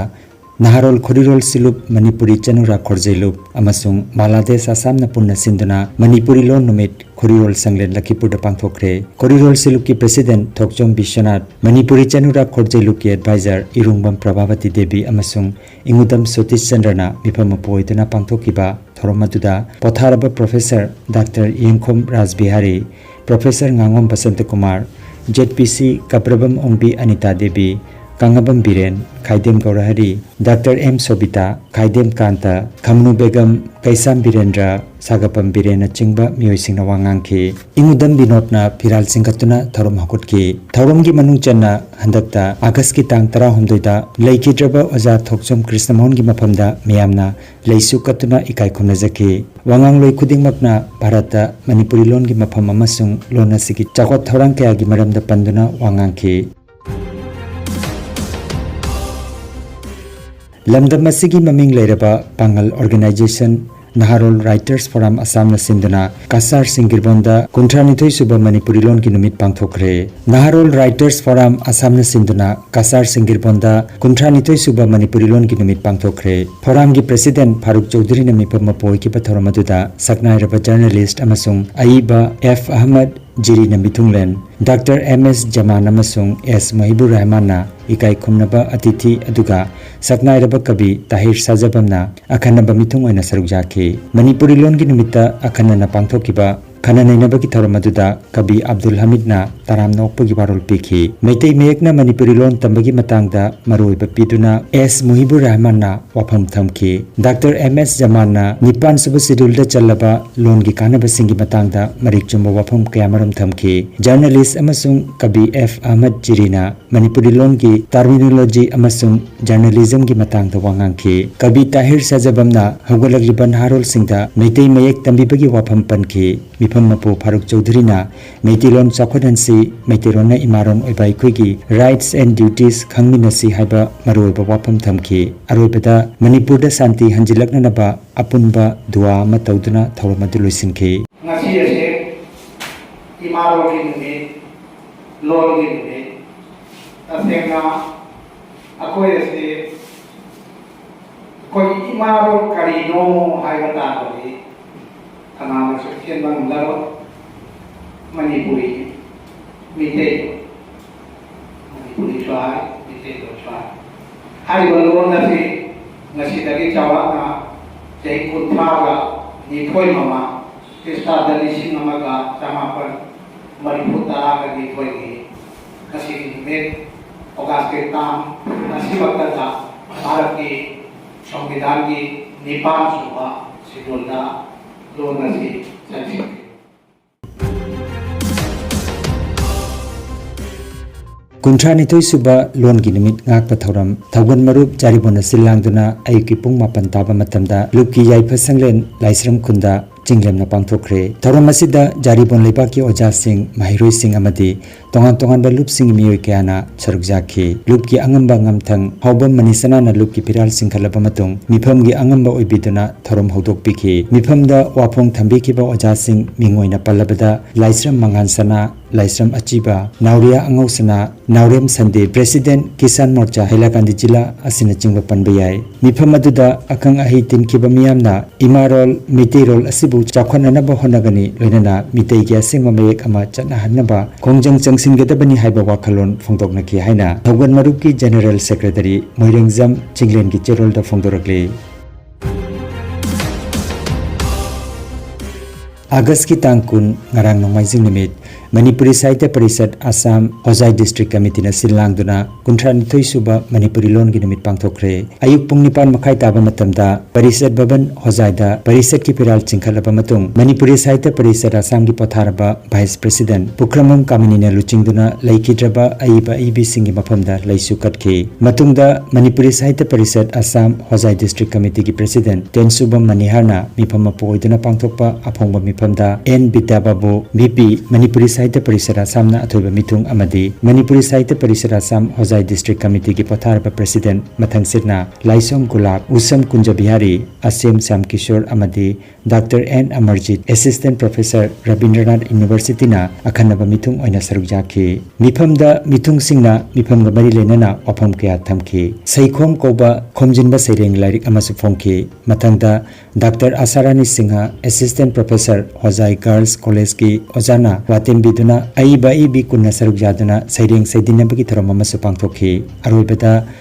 ꯅꯍꯥꯔꯣꯜ ꯈꯣꯔꯤꯔꯣꯜ ꯁꯤꯂꯨꯞ, ꯃꯅꯤꯄꯨꯔꯤ ꯆꯅꯨꯔꯥ ꯈꯣꯔꯖꯩꯂꯨꯞ ꯑꯃꯁꯨꯡ ꯕꯪꯒ꯭ꯂꯥꯗꯦꯁ ꯑꯁꯥꯝꯅ ꯄꯨꯟꯅ ꯁꯤꯟꯗꯨꯅ ꯃꯅꯤꯄꯨꯔꯤ ꯂꯣꯟ ꯅꯨꯃꯤꯠ ꯈꯣꯔꯤꯔꯣꯜ ꯁꯪꯂꯦꯟ ꯂꯈꯤꯄꯨꯔꯗ ꯄꯥꯡꯊꯣꯛꯈ꯭ꯔꯦ꯫ ꯈꯣꯔꯤꯔꯣꯜ ꯁꯤꯂꯨꯞꯀꯤ president ꯊꯣꯛꯆꯣꯝ ꯕꯤꯁ꯭ꯋꯅꯥꯊ, ꯃꯅꯤꯄꯨꯔꯤ ꯆꯅꯨꯔꯥ ꯈꯣꯔꯖꯩꯂꯨꯞꯀꯤ advisor ꯏꯔꯨꯡꯕꯝ ꯄ꯭ꯔꯚꯥꯕꯇꯤ ꯗꯦꯕꯤ ꯑꯃꯁꯨꯡ ꯏꯉꯨꯗꯝ ꯁꯣꯇꯤꯁ ꯆꯟꯗ꯭ꯔꯅ ꯃꯤꯐꯝ ꯃꯄꯨ ꯑꯣꯏꯗꯨꯅ ꯄꯥꯡꯊꯣꯛꯈꯤꯕ ꯊꯧꯔꯝ ꯑꯗꯨꯗ ꯄꯣꯊꯥꯔꯕ ꯄ꯭ꯔꯣꯐꯦꯁꯔ ꯗꯥꯛꯇꯔ ꯌꯦꯡꯈꯣꯝ ꯔꯥꯖꯕꯤꯍꯥꯔꯤ, ꯄ꯭ꯔꯣꯐꯦꯁꯔ ꯉꯥꯉꯣꯝ ꯕꯁꯟꯇꯀꯨꯃꯥꯔ, ꯖꯦꯠ ꯄꯤ ꯁꯤ ꯀꯄ꯭ꯔꯕꯝ ꯑꯣꯡꯕꯤ ꯑꯅꯤꯇꯥ ꯗꯦꯕꯤ, ꯀꯥꯉꯕꯝ ꯕꯤꯔꯦꯟ, ꯈꯥꯏꯗꯦꯝ ꯒꯧꯔꯍꯔꯤ, ꯗꯥꯛꯇꯔ ꯑꯦꯝ ꯁꯣꯕꯤꯇꯥ, ꯈꯥꯏꯗꯦꯝ ꯀꯥꯟꯇ, ꯈꯝꯅꯨ ꯕꯦꯒꯝ, ꯀꯩꯁꯥꯝ ꯕꯤꯔꯦꯟꯗ꯭ꯔ, ꯁꯥꯒꯄꯝ ꯕꯤꯔꯦꯟꯅꯆꯤꯡꯕ ꯃꯤꯑꯣꯏꯁꯤꯡꯅ ꯋꯥ ꯉꯥꯡꯈꯤ꯫ ꯏꯉꯨꯗꯝ ꯕꯤꯅꯣꯗꯅ ꯐꯤꯔꯥꯜ ꯆꯤꯡꯈꯠꯇꯨꯅ ꯊꯧꯔꯝ ꯍꯧꯒꯠꯈꯤ꯫ ꯊꯧꯔꯝꯒꯤ ꯃꯅꯨꯡ ꯆꯟꯅ ꯍꯟꯗꯛꯇ ꯑꯥꯒꯁꯀꯤ ꯇꯥꯡ ꯇꯔꯥꯍꯨꯝꯗꯣꯏꯗ ꯂꯩꯈꯤꯗ꯭ꯔꯕ ꯑꯣꯖꯥ ꯊꯣꯛꯆꯣꯝ ꯀ꯭ꯔꯤꯁꯅꯃꯣꯍꯟꯒꯤ ꯃꯐꯝꯗ ꯃꯤꯌꯥꯝꯅ ꯂꯩꯁꯨ ꯀꯠꯇꯨꯅ ꯏꯀꯥꯏ ꯈꯨꯝꯅꯖꯈꯤ꯫ ꯋꯥꯉꯥꯡꯂꯣꯏ ꯈꯨꯗꯤꯡꯃꯛꯅ ꯚꯥꯔꯠꯇ ꯃꯅꯤꯄꯨꯔꯤ ꯂꯣꯟꯒꯤ ꯃꯐꯝ ꯑꯃꯁꯨꯡ ꯂꯣꯟ ꯑꯁꯤꯒꯤ ꯆꯥꯎꯈꯠ ꯊꯧꯔꯥꯡ ꯀꯌꯥꯒꯤ ꯃꯔꯝꯗ ꯄꯟꯗꯨꯅ ꯋꯥ ꯉꯥꯡꯈꯤ꯫ ꯂꯝꯗꯝ ꯑꯁꯤꯒꯤ ꯃꯃꯤꯡ ꯂꯩꯔꯕ ꯄꯥꯡꯒꯜ organization ꯅꯍꯥꯔꯣꯜ Writers Forum ꯑꯁꯥꯝꯅ ꯁꯤꯟꯗꯨꯅ ꯀꯁꯥꯔ ꯁꯤꯡꯒꯤꯔꯕꯣꯟꯗ ꯀꯨꯟꯊ꯭ꯔꯥꯅꯤꯊꯣꯏ ꯁꯨꯕ ꯃꯅꯤꯄꯨꯔꯤ ꯂꯣꯟꯒꯤ ꯅꯨꯃꯤꯠ ꯄꯥꯡꯊꯣꯛꯈ꯭ꯔꯦ꯫ ꯅꯍꯥꯔꯣꯜ Writers Forum ꯑꯁꯥꯝꯅ ꯁꯤꯟꯗꯨꯅ ꯀꯁꯥꯔ ꯁꯤꯡꯒꯤꯔꯕꯣꯟꯗ ꯀꯨꯟꯊ꯭ꯔꯥꯅꯤꯊꯣꯏ ꯁꯨꯕ ꯃꯅꯤꯄꯨꯔꯤ ꯂꯣꯟꯒꯤ ꯅꯨꯃꯤꯠ ꯄꯥꯡꯊꯣꯛꯈ꯭ꯔꯦ꯫ Forumꯒꯤ president ꯐꯥꯔꯨꯛ ꯆꯧꯙꯨꯔꯤꯅ ꯃꯤꯐꯝ ꯃꯄꯨ ꯑꯣꯏꯈꯤꯕ ꯊꯧꯔꯝ ꯑꯗꯨꯗ ꯁꯛꯅꯥꯏꯔꯕ journalist ꯑꯃꯁꯨꯡ ꯑꯏꯕ ꯑꯦꯐ ꯑꯍꯃꯗ ꯖꯤꯔꯤꯅ ꯃꯤꯊꯨꯡꯂꯦꯟ, ꯗꯥꯛꯇꯔ ꯑꯦꯝ ꯑꯦꯁ ꯖꯃꯥꯟ ꯑꯃꯁꯨꯡ ꯑꯦꯁ ꯃꯨꯍꯤꯕꯨꯔ ꯔꯍꯃꯥꯟꯅ ꯏꯀꯥꯏ ꯈꯨꯝꯅꯕ ꯑꯇꯤꯊꯤ, ꯑꯗꯨꯒ ꯁꯛꯅꯥꯏꯔꯕ ꯀꯕꯤ ꯇꯥꯍꯤꯔ ꯁꯥꯖꯕꯝꯅ ꯑꯈꯟꯅꯕ ꯃꯤꯊꯨꯡ ꯑꯣꯏꯅ ꯁꯔꯨꯛ ꯌꯥꯈꯤ꯫ ꯃꯅꯤꯄꯨꯔꯤ ꯂꯣꯟꯒꯤ ꯅꯨꯃꯤꯠꯇ ꯑꯈꯟꯅꯅ ꯄꯥꯡꯊꯣꯛꯈꯤꯕ ꯈꯟꯅ ꯅꯩꯅꯕꯒꯤ ꯊꯧꯔꯝ ꯑꯗꯨꯗ ꯀꯕꯤ ꯑꯕꯗꯨꯜ ꯍꯃꯤꯗꯅ ꯇꯔꯥꯝꯅ ꯑꯣꯛꯄꯒꯤ ꯋꯥꯔꯣꯜ ꯄꯤꯈꯤ꯫ ꯃꯩꯇꯩ ꯃꯌꯦꯛꯅ ꯃꯅꯤꯄꯨꯔꯤ ꯂꯣꯟ ꯇꯝꯕꯒꯤ ꯃꯇꯥꯡꯗ ꯃꯔꯨꯑꯣꯏꯕ ꯄꯤꯗꯨꯅ ꯑꯦꯁ ꯃꯨꯍꯤꯕꯨꯔ ꯔꯍꯃꯥꯟꯅ ꯋꯥꯐꯝ ꯊꯝꯈꯤ꯫ ꯗꯥꯛꯇꯔ ꯑꯦꯝ ꯑꯦꯁ ꯖꯃꯥꯟꯅ ꯅꯤꯄꯥꯟ ꯁꯨꯕ ꯁꯦꯗꯨꯜꯗ ꯆꯜꯂꯕ ꯂꯣꯟꯒꯤ ꯀꯥꯟꯅꯕꯁꯤꯡꯒꯤ ꯃꯇꯥꯡꯗ ꯃꯔꯤꯛ ꯆꯨꯝꯕ ꯋꯥꯐꯝ ꯀꯌꯥꯃꯔꯨꯝ ꯊꯝꯈꯤ꯫ ꯖꯔꯅꯦꯂꯤꯁ ꯑꯃꯁꯨꯡ ꯀꯕꯤ ꯑꯦꯐ ꯑꯍꯃꯗ ꯖꯤꯔꯤꯅ ꯃꯅꯤꯄꯨꯔꯤ ꯂꯣꯟꯒꯤ ꯇꯔꯃꯤꯅꯣꯂꯣꯖꯤ ꯑꯃꯁꯨꯡ ꯖꯔꯅꯦꯂꯤꯖꯝꯒꯤ ꯃꯇꯥꯡꯗ ꯋꯥ ꯉꯥꯡꯈꯤ꯫ ꯀꯕꯤ ꯇꯥꯍꯤꯔ ꯁꯥꯖꯕꯝꯅ ꯍꯧꯒꯠꯂꯛꯂꯤꯕ ꯅꯍꯥꯔꯣꯜꯁꯤꯡꯗ ꯃꯩꯇꯩ ꯃꯌꯦꯛ ꯇꯝꯕꯤꯕꯒꯤ ꯋꯥꯐꯝ ꯄꯟꯈꯤ꯫ ꯃꯤꯐꯝ ꯃꯄꯨ ꯐꯥꯔꯨꯛ ꯆꯧꯙꯨꯔꯤꯅ ꯃꯩꯇꯩꯂꯣꯟ ꯆꯥꯎꯈꯠꯍꯟꯁꯤ, ꯃꯩꯇꯩꯂꯣꯟꯅ ꯏꯃꯥꯔꯣꯟ ꯑꯣꯏꯕ ꯑꯩꯈꯣꯏꯒꯤ rights and duties ꯈꯪꯃꯤꯟꯅꯁꯤ ꯍꯥꯏꯕ ꯃꯔꯨꯑꯣꯏꯕ ꯋꯥꯐꯝ ꯊꯝꯈꯤ꯫ ꯑꯔꯣꯏꯕꯗ ꯃꯅꯤꯄꯨꯔꯗ ꯁꯥꯟꯇꯤ ꯍꯟꯖꯤꯜꯂꯛꯅꯅꯕ ꯑꯄꯨꯟꯕ ꯗꯨꯋꯥ ꯑꯃ ꯇꯧꯗꯨꯅ ꯊꯧꯔꯝ ꯑꯗꯨ ꯂꯣꯏꯁꯤꯟꯈꯤ꯫ ꯉꯁꯤ ꯑꯁꯤ ꯏꯃꯥꯔꯣꯟꯒꯤ ꯅꯨꯃꯤꯠ, ꯂꯣꯟꯒꯤ ꯅꯨꯃꯤꯠ꯫ ꯇꯁꯦꯡꯅ ꯑꯩꯈꯣꯏ ꯑꯁꯤ ꯑꯩꯈꯣꯏꯒꯤ ꯏꯃꯥꯔꯣꯟ ꯀꯔꯤꯅꯣ ꯍꯥꯏꯕ ꯇꯥꯔꯒꯗꯤ ꯀꯅꯥꯅꯁꯨ ꯊꯦꯟꯕ ꯉꯝꯂꯔꯣꯏ꯫ ꯃꯅꯤꯄꯨꯔꯤ ꯃꯤꯇꯩ, ꯃꯅꯤꯄꯨꯔꯤꯁꯨ ꯍꯥꯏ, ꯃꯤꯇꯩꯂꯣꯟꯁꯨ ꯍꯥꯏ꯫ ꯍꯥꯏꯔꯤꯕ ꯂꯣꯟ ꯑꯁꯤ ꯉꯁꯤꯗꯒꯤ ꯆꯥꯎꯔꯥꯛꯅ ꯆꯍꯤ ꯀꯨꯟꯊ꯭ꯔꯥꯒ ꯅꯤꯊꯣꯏ ꯃꯃꯥꯡ, ꯈ꯭ꯔꯤꯁꯇꯥꯗ ꯂꯤꯁꯤꯡ ꯑꯃꯒ ꯆꯃꯥꯄꯟ ꯃꯔꯤꯐꯨ ꯇꯔꯥꯒ ꯅꯤꯊꯣꯏꯒꯤ ꯉꯁꯤꯒꯤ ꯅꯨꯃꯤꯠ, ꯑꯣꯒꯁꯀꯤ ꯇꯥꯡ ꯑꯁꯤꯃꯛꯇꯗ ꯚꯥꯔꯠꯀꯤ ꯁꯪꯕꯤꯙꯥꯟꯒꯤ ꯅꯤꯄꯥꯟ ꯁꯨꯕ ꯁꯦꯗꯨꯜꯗ ꯂꯣꯟ ꯑꯁꯤ ꯆꯟꯁꯤꯟꯈꯤ꯫ ꯀꯨꯟꯊ꯭ꯔꯥꯅꯤꯊꯣꯏ ꯁꯨꯕ ꯂꯣꯟꯒꯤ ꯅꯨꯃꯤꯠ ꯉꯥꯛꯄ ꯊꯧꯔꯝ ꯊꯧꯒꯜ ꯃꯔꯨꯞ ꯖꯥꯔꯤꯕꯣꯟ ꯑꯁꯤ ꯂꯥꯡꯗꯨꯅ ꯑꯌꯨꯛꯀꯤ ꯄꯨꯡ ꯃꯥꯄꯟ ꯇꯥꯕ ꯃꯇꯝꯗ ꯂꯨꯞꯀꯤ ꯌꯥꯏꯐ ꯁꯪꯂꯦꯟ ꯂꯥꯏꯁ꯭ꯔꯝ ꯈꯨꯟꯗ ꯆꯤꯡꯂꯦꯝꯅ ꯄꯥꯡꯊꯣꯛꯈ꯭ꯔꯦ꯫ ꯊꯧꯔꯝ ꯑꯁꯤꯗ ꯖꯥꯔꯤꯕꯣꯟ ꯂꯩꯕꯥꯛꯀꯤ ꯑꯣꯖꯥꯁꯤꯡ, ꯃꯍꯩꯔꯣꯏꯁꯤꯡ ꯑꯃꯗꯤ ꯇꯣꯉꯥꯟ ꯇꯣꯉꯥꯟꯕ ꯂꯨꯞꯁꯤꯡꯒꯤ ꯃꯤꯑꯣꯏ ꯀꯌꯥꯅ ꯁꯔꯨꯛ ꯌꯥꯈꯤ꯫ ꯂꯨꯞꯀꯤ ꯑꯉꯝꯕ ꯉꯝꯊꯪ ꯍꯥꯎꯕꯝ ꯃꯅꯤꯁꯅꯥꯅ ꯂꯨꯞꯀꯤ ꯐꯤꯔꯥꯜ ꯆꯤꯡꯈꯠꯂꯕ ꯃꯇꯨꯡ ꯃꯤꯐꯝꯒꯤ ꯑꯉꯝꯕ ꯑꯣꯏꯕꯤꯗꯨꯅ ꯊꯧꯔꯝ ꯍꯧꯗꯣꯛꯄꯤꯈꯤ꯫ ꯃꯤꯐꯝꯗ ꯋꯥꯐꯣꯡ ꯊꯝꯕꯤꯈꯤꯕ ꯑꯣꯖꯥꯁꯤꯡ ꯃꯤꯡ ꯑꯣꯏꯅ ꯄꯜꯂꯕꯗ ꯂꯥꯏꯁ꯭ꯔꯝ ꯃꯉꯥꯟ ꯁꯅꯥ, ꯂꯥꯏꯁ꯭ꯔꯝ ꯑꯆꯤꯕ, ꯅꯥꯎꯔꯤꯌꯥ ꯑꯉꯧꯁꯅꯥ, ꯅꯥꯎꯔꯦꯝ ꯁꯟꯗꯦ, ꯄ꯭ꯔꯦꯁꯤꯗꯦꯟꯠ ꯀꯤꯁꯥꯟ ꯃꯣꯔꯆꯥ ꯍꯩꯂꯥꯀꯥꯟꯗꯤ ꯖꯤꯂꯥ ꯑꯁꯤꯅꯆꯤꯡꯕ ꯄꯟꯕ ꯌꯥꯏ꯫ ꯃꯤꯐꯝ ꯑꯗꯨꯗ ꯑꯈꯪ ꯑꯍꯩ ꯇꯤꯟꯈꯤꯕ ꯃꯤꯌꯥꯝꯅ ꯏꯃꯥꯔꯣꯜ, ꯃꯤꯇꯩꯔꯣꯜ ꯑꯁꯤꯕꯨ ꯆꯥꯎꯈꯠꯅꯅꯕ ꯍꯣꯠꯅꯒꯅꯤ, ꯂꯣꯏꯅꯅ ꯃꯤꯇꯩꯒꯤ ꯑꯁꯦꯡꯕ ꯃꯌꯦꯛ ꯑꯃ ꯆꯠꯅꯍꯟꯅꯕ ꯈꯣꯡꯖꯪ ꯆꯪꯁꯤꯟꯒꯗꯕꯅꯤ ꯍꯥꯏꯕ ꯋꯥꯈꯜꯂꯣꯟ ꯐꯣꯡꯗꯣꯛꯅꯈꯤ ꯍꯥꯏꯅ ꯊꯧꯒꯜ ꯃꯔꯨꯞꯀꯤ ꯖꯦꯅꯔꯦꯜ ꯁꯦꯀ꯭ꯔꯦꯇꯔꯤ ꯃꯣꯏꯔꯦꯡꯖꯝ ꯆꯤꯡꯂꯦꯟꯒꯤ ꯆꯦꯔꯣꯜꯗ ꯐꯣꯡꯗꯣꯔꯛꯂꯤ꯫ ꯑꯥꯒꯁꯀꯤ ꯇꯥꯡ ꯀꯨꯟ, ꯉꯔꯥꯡ ꯅꯣꯡꯃꯥꯏꯖꯤꯡ ꯅꯨꯃꯤꯠ, ꯃꯅꯤꯄꯨꯔꯤ ꯁꯥꯍꯤꯇ꯭ꯌ ꯄꯔꯤꯁꯠ ꯑꯁꯥꯝ ꯍꯣꯖꯥꯏ ꯗꯤꯁꯇ꯭ꯔꯤꯛ ꯀꯃꯤꯇꯤꯅ ꯁꯤꯜ ꯂꯥꯡꯗꯨꯅ ꯀꯨꯟꯊ꯭ꯔꯥ ꯅꯤꯊꯣꯏ ꯁꯨꯕ ꯃꯅꯤꯄꯨꯔꯤ ꯂꯣꯟꯒꯤ ꯅꯨꯃꯤꯠ ꯄꯥꯡꯊꯣꯛꯈ꯭ꯔꯦ꯫ ꯑꯌꯨꯛ ꯄꯨꯡ ꯅꯤꯄꯥꯟ ꯃꯈꯥꯏ ꯇꯥꯕ ꯃꯇꯝꯗ ꯄꯔꯤꯁꯠ ꯚꯕꯟ ꯍꯣꯖꯥꯏꯗ ꯄꯔꯤꯁꯠꯀꯤ ꯐꯤꯔꯥꯜ ꯆꯤꯡꯈꯠꯂꯕ ꯃꯇꯨꯡ, ꯃꯅꯤꯄꯨꯔꯤ ꯁꯥꯍꯤꯇ꯭ꯌ ꯄꯔꯤꯁꯠ ꯑꯁꯥꯝꯒꯤ ꯄꯣꯊꯥꯔꯕ ꯚꯥꯏꯁ ꯄ꯭ꯔꯦꯁꯤꯗꯦꯟꯠ ꯄꯨꯈ꯭ꯔꯝꯕꯝ ꯀꯥꯃꯤꯅꯤꯅ ꯂꯨꯆꯤꯡꯗꯨꯅ ꯂꯩꯈꯤꯗ꯭ꯔꯕ ꯑꯏꯕ ꯑꯏꯕꯤꯁꯤꯡꯒꯤ ꯃꯐꯝꯗ ꯂꯩꯁꯨ ꯀꯠꯈꯤ꯫ ꯃꯇꯨꯡꯗ ꯃꯅꯤꯄꯨꯔꯤ ꯁꯥꯍꯤꯇ꯭ꯌ ꯄꯔꯤꯁꯠ ꯑꯁꯥꯝ ꯍꯣꯖꯥꯏ ꯗꯤꯁꯇ꯭ꯔꯤꯛ ꯀꯃꯤꯇꯤꯒꯤ ꯄ꯭ꯔꯦꯁꯤꯗꯦꯟꯠ ꯇꯦꯟꯁꯨꯕꯝ ꯃꯅꯤꯍꯥꯔꯅ ꯃꯤꯐꯝ ꯃꯄꯨ ꯑꯣꯏꯗꯨꯅ ꯄꯥꯡꯊꯣꯛꯄ ꯑꯐꯣꯡꯕ ꯃꯤꯐꯝꯗ N Bidya Babu, V P, Manipuri Sahitya Parishad ꯑꯁꯥꯝꯅ ꯑꯊꯣꯏꯕ ꯃꯤꯊꯨꯡ ꯑꯃꯗꯤ ꯃꯅꯤꯄꯨꯔꯤ ꯁꯥꯍꯤꯇ꯭ꯌ ꯄꯔꯤꯁꯠ ꯑꯁꯥꯝ ꯍꯣꯖꯥꯏ ꯗꯤꯁꯇ꯭ꯔꯤꯛ ꯀꯃꯤꯇꯤꯒꯤ ꯄꯣꯊꯥꯔꯕ ꯄ꯭ꯔꯦꯁꯤꯗꯦꯟꯠ ꯃꯊꯪꯁꯤꯠꯅ ꯂꯥꯏꯁꯣꯝ ꯒꯨꯂꯥꯞ, ꯎꯁꯝ ꯀꯨꯟꯖ ꯕꯤꯍꯥꯔꯤ, ꯑꯁꯦꯝ ꯁ꯭ꯌꯥꯝ ꯀꯤꯁꯣꯔ ꯑꯃꯗꯤ doctor N Amarjit, assistant professor Rabindranath ꯌꯨꯅꯤꯚꯔꯁꯤꯇꯤꯅ ꯑꯈꯟꯅꯕ ꯃꯤꯊꯨꯡ ꯑꯣꯏꯅ ꯁꯔꯨꯛ ꯌꯥꯈꯤ꯫ ꯃꯤꯐꯝꯗ ꯃꯤꯊꯨꯡꯁꯤꯡꯅ ꯃꯤꯐꯝꯒ ꯃꯔꯤ ꯂꯩꯅꯅ ꯋꯥꯐꯝ ꯀꯌꯥ ꯊꯝꯈꯤ꯫ ꯁꯩꯈꯣꯝ ꯀꯧꯕ ꯈꯣꯝꯖꯤꯟꯕ ꯁꯩꯔꯦꯡ ꯂꯥꯏꯔꯤꯛ ꯑꯃꯁꯨ ꯐꯣꯡꯈꯤ꯫ ꯃꯊꯪꯗ doctor Asharani Singh, assistant professor Hojai girls ꯀꯣꯂꯦꯖꯀꯤ ꯑꯣꯖꯥꯅ ꯋꯥꯇꯦꯝꯕꯤꯗꯨꯅ ꯑꯏꯕ ꯑꯏꯕꯤ ꯀꯨꯟꯅ ꯁꯔꯨꯛ ꯌꯥꯗꯨꯅ ꯁꯩꯔꯦꯡ ꯁꯩꯗꯤꯟꯅꯕꯒꯤ ꯊꯧꯔꯝ ꯑꯃꯁꯨ ꯄꯥꯡꯊꯣꯛꯈꯤ꯫ ꯑꯔꯣꯏꯕꯗ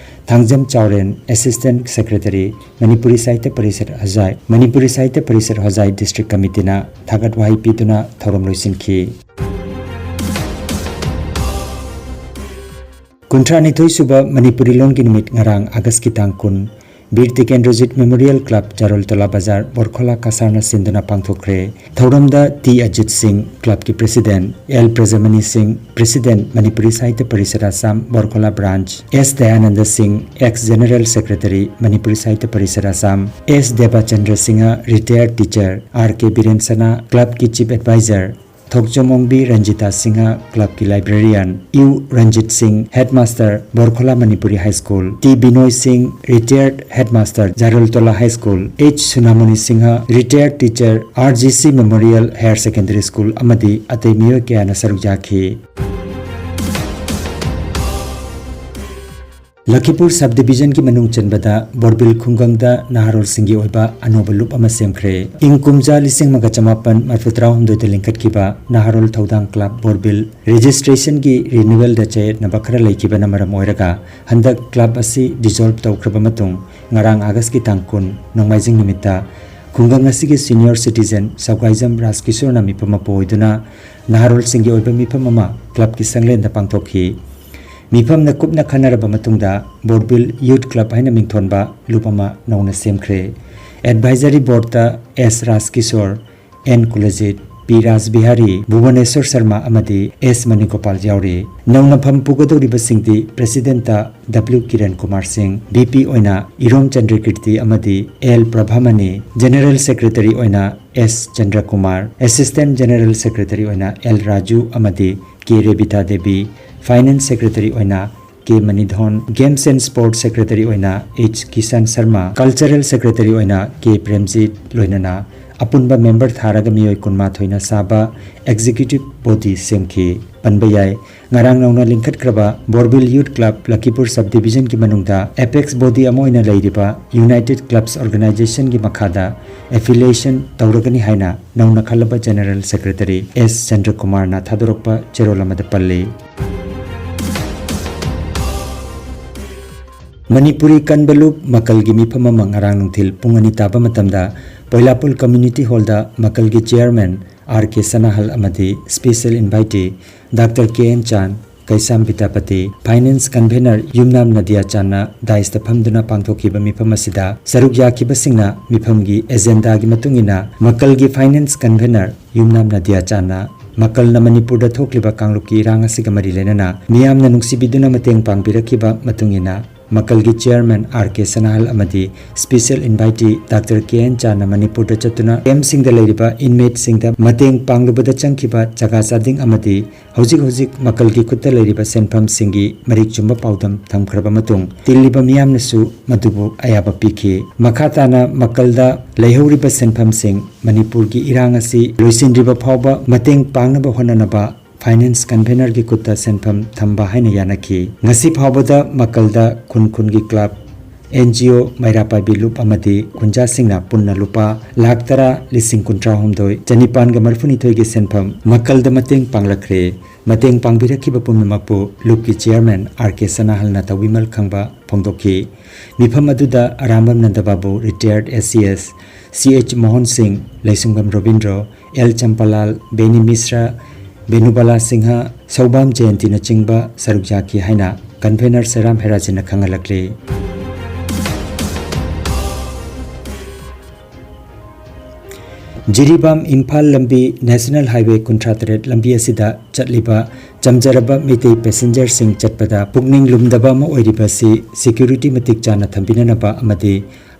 Thangjam Chauren, assistant secretary, Manipuri Sahitya Parishad Hojai, Manipuri Sahitya Parishad Hojai district ꯀꯃꯤꯇꯤꯅ ꯊꯥꯒꯠ ꯋꯥꯍꯩ ꯄꯤꯗꯨꯅ ꯊꯧꯔꯝ ꯂꯣꯏꯁꯤꯟꯈꯤ꯫ ꯀꯨꯟꯊ꯭ꯔꯥ ꯅꯤꯊꯣꯏ ꯁꯨꯕ ꯃꯅꯤꯄꯨꯔꯤ ꯂꯣꯟꯒꯤ ꯅꯨꯃꯤꯠ ꯉꯔꯥꯡ ꯑꯥꯒꯁꯀꯤ ꯇꯥꯡ ꯀꯨꯟ, ꯕꯤꯔ ꯇꯤꯀꯦꯟꯗ꯭ꯔꯖꯤꯠ ꯃꯦꯃꯣꯔꯤꯌꯦꯜ ꯀ꯭ꯂꯕ, ꯖꯥꯔꯣꯜꯇꯣꯂꯥ ꯕꯖꯥꯔ, ꯕꯣꯔꯈꯣꯂꯥ ꯀꯁꯥꯔꯅ ꯁꯤꯟꯗꯨꯅ ꯄꯥꯡꯊꯣꯛꯈ꯭ꯔꯦ꯫ ꯊꯧꯔꯝꯗ ꯇꯤ ꯑꯖꯤꯠ ꯁꯤꯡ, ꯀ꯭ꯂꯕꯀꯤ president, L Prajamani Singh, president, Manipuri Sahitya Parishad Assam, Borkhola branch, S Dayananda Singh, ex general secretary, Manipuri Sahitya Parishad Assam, S Debachandra Singh, retired teacher, R K Biren Sana, ꯀ꯭ꯂꯕꯀꯤ ꯆꯤꯐ ꯑꯦꯗꯚꯥꯏꯖꯔ, ꯊꯣꯛꯆꯣꯝ ꯑꯣꯡꯕꯤ ꯔꯟꯖꯤꯇꯥ ꯁꯤꯡꯍ, clubꯀꯤ librarian, Y Ranjit Singh, headmaster, Borkhola Manipuri high school, T Binoy Singh, retired headmaster, Jarultola high school, H Sunamuni Singh, retired teacher, R G C Memorial Higher Secondary School ꯑꯃꯗꯤ ꯑꯇꯩ ꯃꯤꯑꯣꯏ ꯀꯌꯥꯅ ꯁꯔꯨꯛ ꯌꯥꯈꯤ꯫ ꯂꯈꯤꯄꯨꯔ sub divisionꯒꯤ ꯃꯅꯨꯡ ꯆꯟꯕꯗ ꯕꯣꯔꯕꯤꯜ ꯈꯨꯡꯒꯪꯗ ꯅꯍꯥꯔꯣꯜꯁꯤꯡꯒꯤ ꯑꯣꯏꯕ ꯑꯅꯧꯕ ꯂꯨꯞ ꯑꯃ ꯁꯦꯝꯈ꯭ꯔꯦ꯫ ꯏꯪ ꯀꯨꯝꯖꯥ ꯂꯤꯁꯤꯡ ꯑꯃꯒ ꯆꯃꯥꯄꯟ ꯃꯔꯤꯐꯨ ꯇꯔꯥꯍꯨꯝꯗꯣꯏꯗ ꯂꯤꯡꯈꯠꯈꯤꯕ ꯅꯍꯥꯔꯣꯜ ꯊꯧꯗꯥꯡ club ꯕꯣꯔꯕꯤꯜ registrationꯒꯤ renewalꯗ ꯆꯌꯦꯠꯅꯕ ꯈꯔ ꯂꯩꯈꯤꯕꯅ ꯃꯔꯝ ꯑꯣꯏꯔꯒ ꯍꯟꯗꯛ club ꯑꯁꯤ dissolve ꯇꯧꯈ꯭ꯔꯕ ꯃꯇꯨꯡ ꯉꯔꯥꯡ Augustꯀꯤ ꯇꯥꯡ ꯀꯨꯟ ꯅꯣꯡꯃꯥꯏꯖꯤꯡ ꯅꯨꯃꯤꯠꯇ ꯈꯨꯡꯒꯪ ꯑꯁꯤꯒꯤ senior citizen ꯁꯧꯒꯥꯏꯖꯝ ꯔꯥꯖꯀꯤꯁꯣꯔꯅ ꯃꯤꯐꯝ ꯃꯄꯨ ꯑꯣꯏꯗꯨꯅ ꯅꯍꯥꯔꯣꯜꯁꯤꯡꯒꯤ ꯑꯣꯏꯕ ꯃꯤꯐꯝ ꯑꯃ clubꯀꯤ ꯁꯪꯂꯦꯟꯗ ꯄꯥꯡꯊꯣꯛꯈꯤ꯫ ꯃꯤꯐꯝꯅ ꯀꯨꯞꯅ ꯈꯟꯅꯔꯕ ꯃꯇꯨꯡꯗ ꯕꯣꯔꯕꯤꯜ Youth Club ꯍꯥꯏꯅ ꯃꯤꯡꯊꯣꯟꯕ ꯂꯨꯞ ꯑꯃ ꯅꯧꯅ ꯁꯦꯝꯈ꯭ꯔꯦ꯫ Advisory Boardꯇ ꯑꯦꯁ ꯔꯥꯖꯀꯤꯁꯣꯔ, ꯑꯦꯟ ꯀꯨꯂꯖꯤꯠ, ꯄꯤ ꯔꯥꯖꯕꯤꯍꯥꯔꯤ, ꯚꯨꯕꯅꯦꯁꯣꯔ ꯁꯔꯃ ꯑꯃꯗꯤ ꯑꯦꯁ ꯃꯅꯤꯒꯣꯄꯥꯜ ꯌꯥꯎꯔꯤ꯫ ꯅꯧꯅ ꯐꯝ ꯄꯨꯒꯗꯧꯔꯤꯕꯁꯤꯡꯗꯤ presidentꯇ ꯗꯕ꯭ꯂꯤꯎ ꯀꯤꯔꯟ ꯀꯨꯃꯥꯔ ꯁꯤꯡ, ꯚꯤꯄꯤ ꯑꯣꯏꯅ ꯏꯔꯣꯝ ꯆꯟꯗ꯭ꯔꯀꯤꯔꯇꯤ ꯑꯃꯗꯤ ꯑꯦꯜ ꯄ꯭ꯔꯚꯥꯃꯅꯤ, general secretary ꯑꯣꯏꯅ ꯑꯦꯁ ꯆꯟꯗ꯭ꯔꯀꯨꯃꯥꯔ, assistant general secretary ꯑꯣꯏꯅ ꯑꯦꯜ ꯔꯥꯖꯨ ꯑꯃꯗꯤ ꯀꯦ ꯔꯦꯕꯤꯇꯥ ꯗꯦꯕꯤ, finance secretary ꯑꯣꯏꯅ ꯀꯦ ꯃꯅꯤꯙꯣꯟ, Games and Sports Secretary ꯑꯣꯏꯅ H Kisan Sharma, Cultural Secretary ꯑꯣꯏꯅ ꯀꯦ ꯄ꯭ꯔꯦꯝꯖꯤꯠ, ꯂꯣꯏꯅꯅ ꯑꯄꯨꯟꯕ member ꯊꯥꯔꯒ ꯃꯤꯑꯣꯏ ꯀꯨꯟꯃꯥꯊꯣꯏꯅ ꯁꯥꯕ executive body ꯁꯦꯝꯈꯤ꯫ ꯄꯟꯕ ꯌꯥꯏ, ꯉꯔꯥꯡ ꯅꯧꯅ ꯂꯤꯡꯈꯠꯈ꯭ꯔꯕ ꯕꯣꯔꯕꯤꯜ Youth Club ꯂꯈꯤꯄꯨꯔ sub divisionꯒꯤ ꯃꯅꯨꯡꯗ apex body ꯑꯃ ꯑꯣꯏꯅ ꯂꯩꯔꯤꯕ United Clubs Organizationꯒꯤ ꯃꯈꯥꯗ affiliation ꯇꯧꯔꯒꯅꯤ ꯍꯥꯏꯅ ꯅꯧꯅ ꯈꯜꯂꯕ general secretary ꯑꯦꯁ ꯆꯟꯗ꯭ꯔꯀꯨꯃꯥꯔꯅ ꯊꯥꯗꯣꯔꯛꯄ ꯆꯦꯔꯣꯜ ꯑꯃꯗ ꯄꯜꯂꯤ꯫ ꯃꯅꯤꯄꯨꯔꯤ ꯀꯟꯕ ꯂꯨꯞ ꯃꯀꯜꯒꯤ ꯃꯤꯐꯝ ꯑꯃ ꯉꯔꯥꯡ ꯅꯨꯡꯊꯤꯜ ꯄꯨꯡ ꯑꯅꯤ ꯇꯥꯕ ꯃꯇꯝꯗ ꯄꯣꯏꯂꯥꯄꯨꯜ community hallꯗ ꯃꯀꯜꯒꯤ chairman ꯑꯥꯔ ꯀꯦ ꯁꯅꯥꯍꯜ ꯑꯃꯗꯤ special invitee doctor K N Chand, Keisam Bidyapati, finance convener ꯌꯨꯝꯅꯥꯝ ꯅꯗꯤꯌꯥ ꯆꯥꯟꯅ daisꯇ ꯐꯝꯗꯨꯅ ꯄꯥꯡꯊꯣꯛꯈꯤꯕ ꯃꯤꯐꯝ ꯑꯁꯤꯗ ꯁꯔꯨꯛ ꯌꯥꯈꯤꯕꯁꯤꯡꯅ ꯃꯤꯐꯝꯒꯤ agendaꯒꯤ ꯃꯇꯨꯡ ꯏꯟꯅ ꯃꯀꯜꯒꯤ finance convener ꯌꯨꯝꯅꯥꯝ ꯅꯗꯤꯌꯥ ꯆꯥꯟꯅ ꯃꯀꯜꯅ ꯃꯅꯤꯄꯨꯔꯗ ꯊꯣꯛꯂꯤꯕ ꯀꯥꯡꯂꯨꯞꯀꯤ ꯏꯔꯥꯡ ꯑꯁꯤꯒ ꯃꯔꯤ ꯂꯩꯅꯅ ꯃꯤꯌꯥꯝꯅ ꯅꯨꯡꯁꯤꯕꯤꯗꯨꯅ ꯃꯇꯦꯡ ꯄꯥꯡꯕꯤꯔꯛꯈꯤꯕ ꯃꯇꯨꯡ ꯏꯟꯅ ꯃꯀꯜꯒꯤ chairman R K ꯁꯅꯥꯍꯜ ꯑꯃꯗꯤ special invitee Doctor K N ꯆꯥꯅ ꯃꯅꯤꯄꯨꯔꯗ ꯆꯠꯇꯨꯅ camp ꯁꯤꯡꯗ ꯂꯩꯔꯤꯕ inmate ꯁꯤꯡꯗ ꯃꯇꯦꯡ ꯄꯥꯡꯂꯨꯕꯗ ꯆꯪꯈꯤꯕ ꯆꯥꯒꯥ ꯆꯥꯗꯤꯡ ꯑꯃꯗꯤ ꯍꯧꯖꯤꯛ ꯍꯧꯖꯤꯛ ꯃꯀꯜꯒꯤ ꯈꯨꯠꯇ ꯂꯩꯔꯤꯕ ꯁꯦꯟꯐꯝꯁꯤꯡꯒꯤ ꯃꯔꯤꯛ ꯆꯨꯝꯕ ꯄꯥꯎꯗꯝ ꯊꯝꯈ꯭ꯔꯕ ꯃꯇꯨꯡ, ꯇꯤꯜꯂꯤꯕ ꯃꯤꯌꯥꯝꯅꯁꯨ ꯃꯗꯨꯕꯨ ꯑꯌꯥꯕ ꯄꯤꯈꯤ꯫ ꯃꯈꯥ ꯇꯥꯅ ꯃꯀꯜꯗ ꯂꯩꯍꯧꯔꯤꯕ ꯁꯦꯟꯐꯝꯁꯤꯡ ꯃꯅꯤꯄꯨꯔꯒꯤ ꯏꯔꯥꯡ ꯑꯁꯤ ꯂꯣꯏꯁꯤꯟꯗ꯭ꯔꯤꯕ ꯐꯥꯎꯕ ꯃꯇꯦꯡ ꯄꯥꯡꯅꯕ ꯍꯣꯠꯅꯅꯕ finance convener ꯒꯤ ꯈꯨꯠꯇ ꯁꯦꯟꯐꯝ ꯊꯝꯕ ꯍꯥꯏꯅ ꯌꯥꯅꯈꯤ꯫ ꯉꯁꯤ ꯐꯥꯎꯕꯗ ꯃꯀꯜꯗ ꯈꯨꯟ ꯈꯨꯟꯒꯤ club, N G O, ꯃꯩꯔꯥ ꯄꯥꯏꯕꯤ ꯂꯨꯞ ꯑꯃꯗꯤ ꯈꯨꯟꯖꯥꯁꯤꯡꯅ ꯄꯨꯟꯅ ꯂꯨꯄꯥ ꯂꯥꯈ ꯇꯔꯥ ꯂꯤꯁꯤꯡ ꯀꯨꯟꯊ꯭ꯔꯥ ꯍꯨꯝꯗꯣꯏ ꯆꯅꯤꯄꯥꯟꯒ ꯃꯔꯤꯐꯨꯅꯤꯊꯣꯏꯒꯤ ꯁꯦꯟꯐꯝ ꯃꯀꯜꯗ ꯃꯇꯦꯡ ꯄꯥꯡꯂꯛꯈ꯭ꯔꯦ꯫ ꯃꯇꯦꯡ ꯄꯥꯡꯕꯤꯔꯛꯈꯤꯕ ꯄꯨꯝꯅꯃꯛꯄꯨ ꯂꯨꯞꯀꯤ chairman R K ꯁꯅꯥꯍꯜꯅ ꯇꯧꯕꯤꯃꯜ ꯈꯪꯕ ꯐꯣꯡꯗꯣꯛꯈꯤ꯫ ꯃꯤꯐꯝ ꯑꯗꯨꯗ Arambam ꯅꯟꯗꯕꯥꯕꯨ, retired S C S, C H Mohan ꯁꯤꯡ, ꯂꯩꯁꯨꯡꯕꯝ ꯔꯣꯕꯤꯟꯗ꯭ꯔꯣ, L ꯆꯝꯄꯥꯂꯥꯜ, ꯕꯦꯅꯤ ꯃꯤꯁ꯭ꯔꯥ, ꯕꯦꯅꯨꯕꯥꯂꯥ ꯁꯤꯡꯍ, ꯁꯧꯕꯥꯝ ꯖꯌꯟꯇꯤꯅꯆꯤꯡꯕ ꯁꯔꯨꯛ ꯌꯥꯈꯤ ꯍꯥꯏꯅ convener ꯁꯦꯔꯥꯝ ꯍꯦꯔꯥꯖꯤꯅ ꯈꯪꯍꯜꯂꯛꯂꯤ꯫ ꯖꯤꯔꯤꯕꯥꯝ ꯏꯝꯐꯥꯜ ꯂꯝꯕꯤ National Highway ꯀꯨꯟꯊ꯭ꯔꯥ ꯇꯔꯦꯠ ꯂꯝꯕꯤ ꯑꯁꯤꯗ ꯆꯠꯂꯤꯕ ꯆꯝꯖꯔꯕ ꯃꯩꯇꯩ passenger ꯁꯤꯡ ꯆꯠꯄꯗ ꯄꯨꯛꯅꯤꯡ ꯂꯨꯝꯗꯕ ꯑꯃ ꯑꯣꯏꯔꯤꯕ ꯑꯁꯤ security ꯃꯇꯤꯛ ꯆꯥꯅ ꯊꯝꯕꯤꯅꯅꯕ ꯑꯃꯗꯤ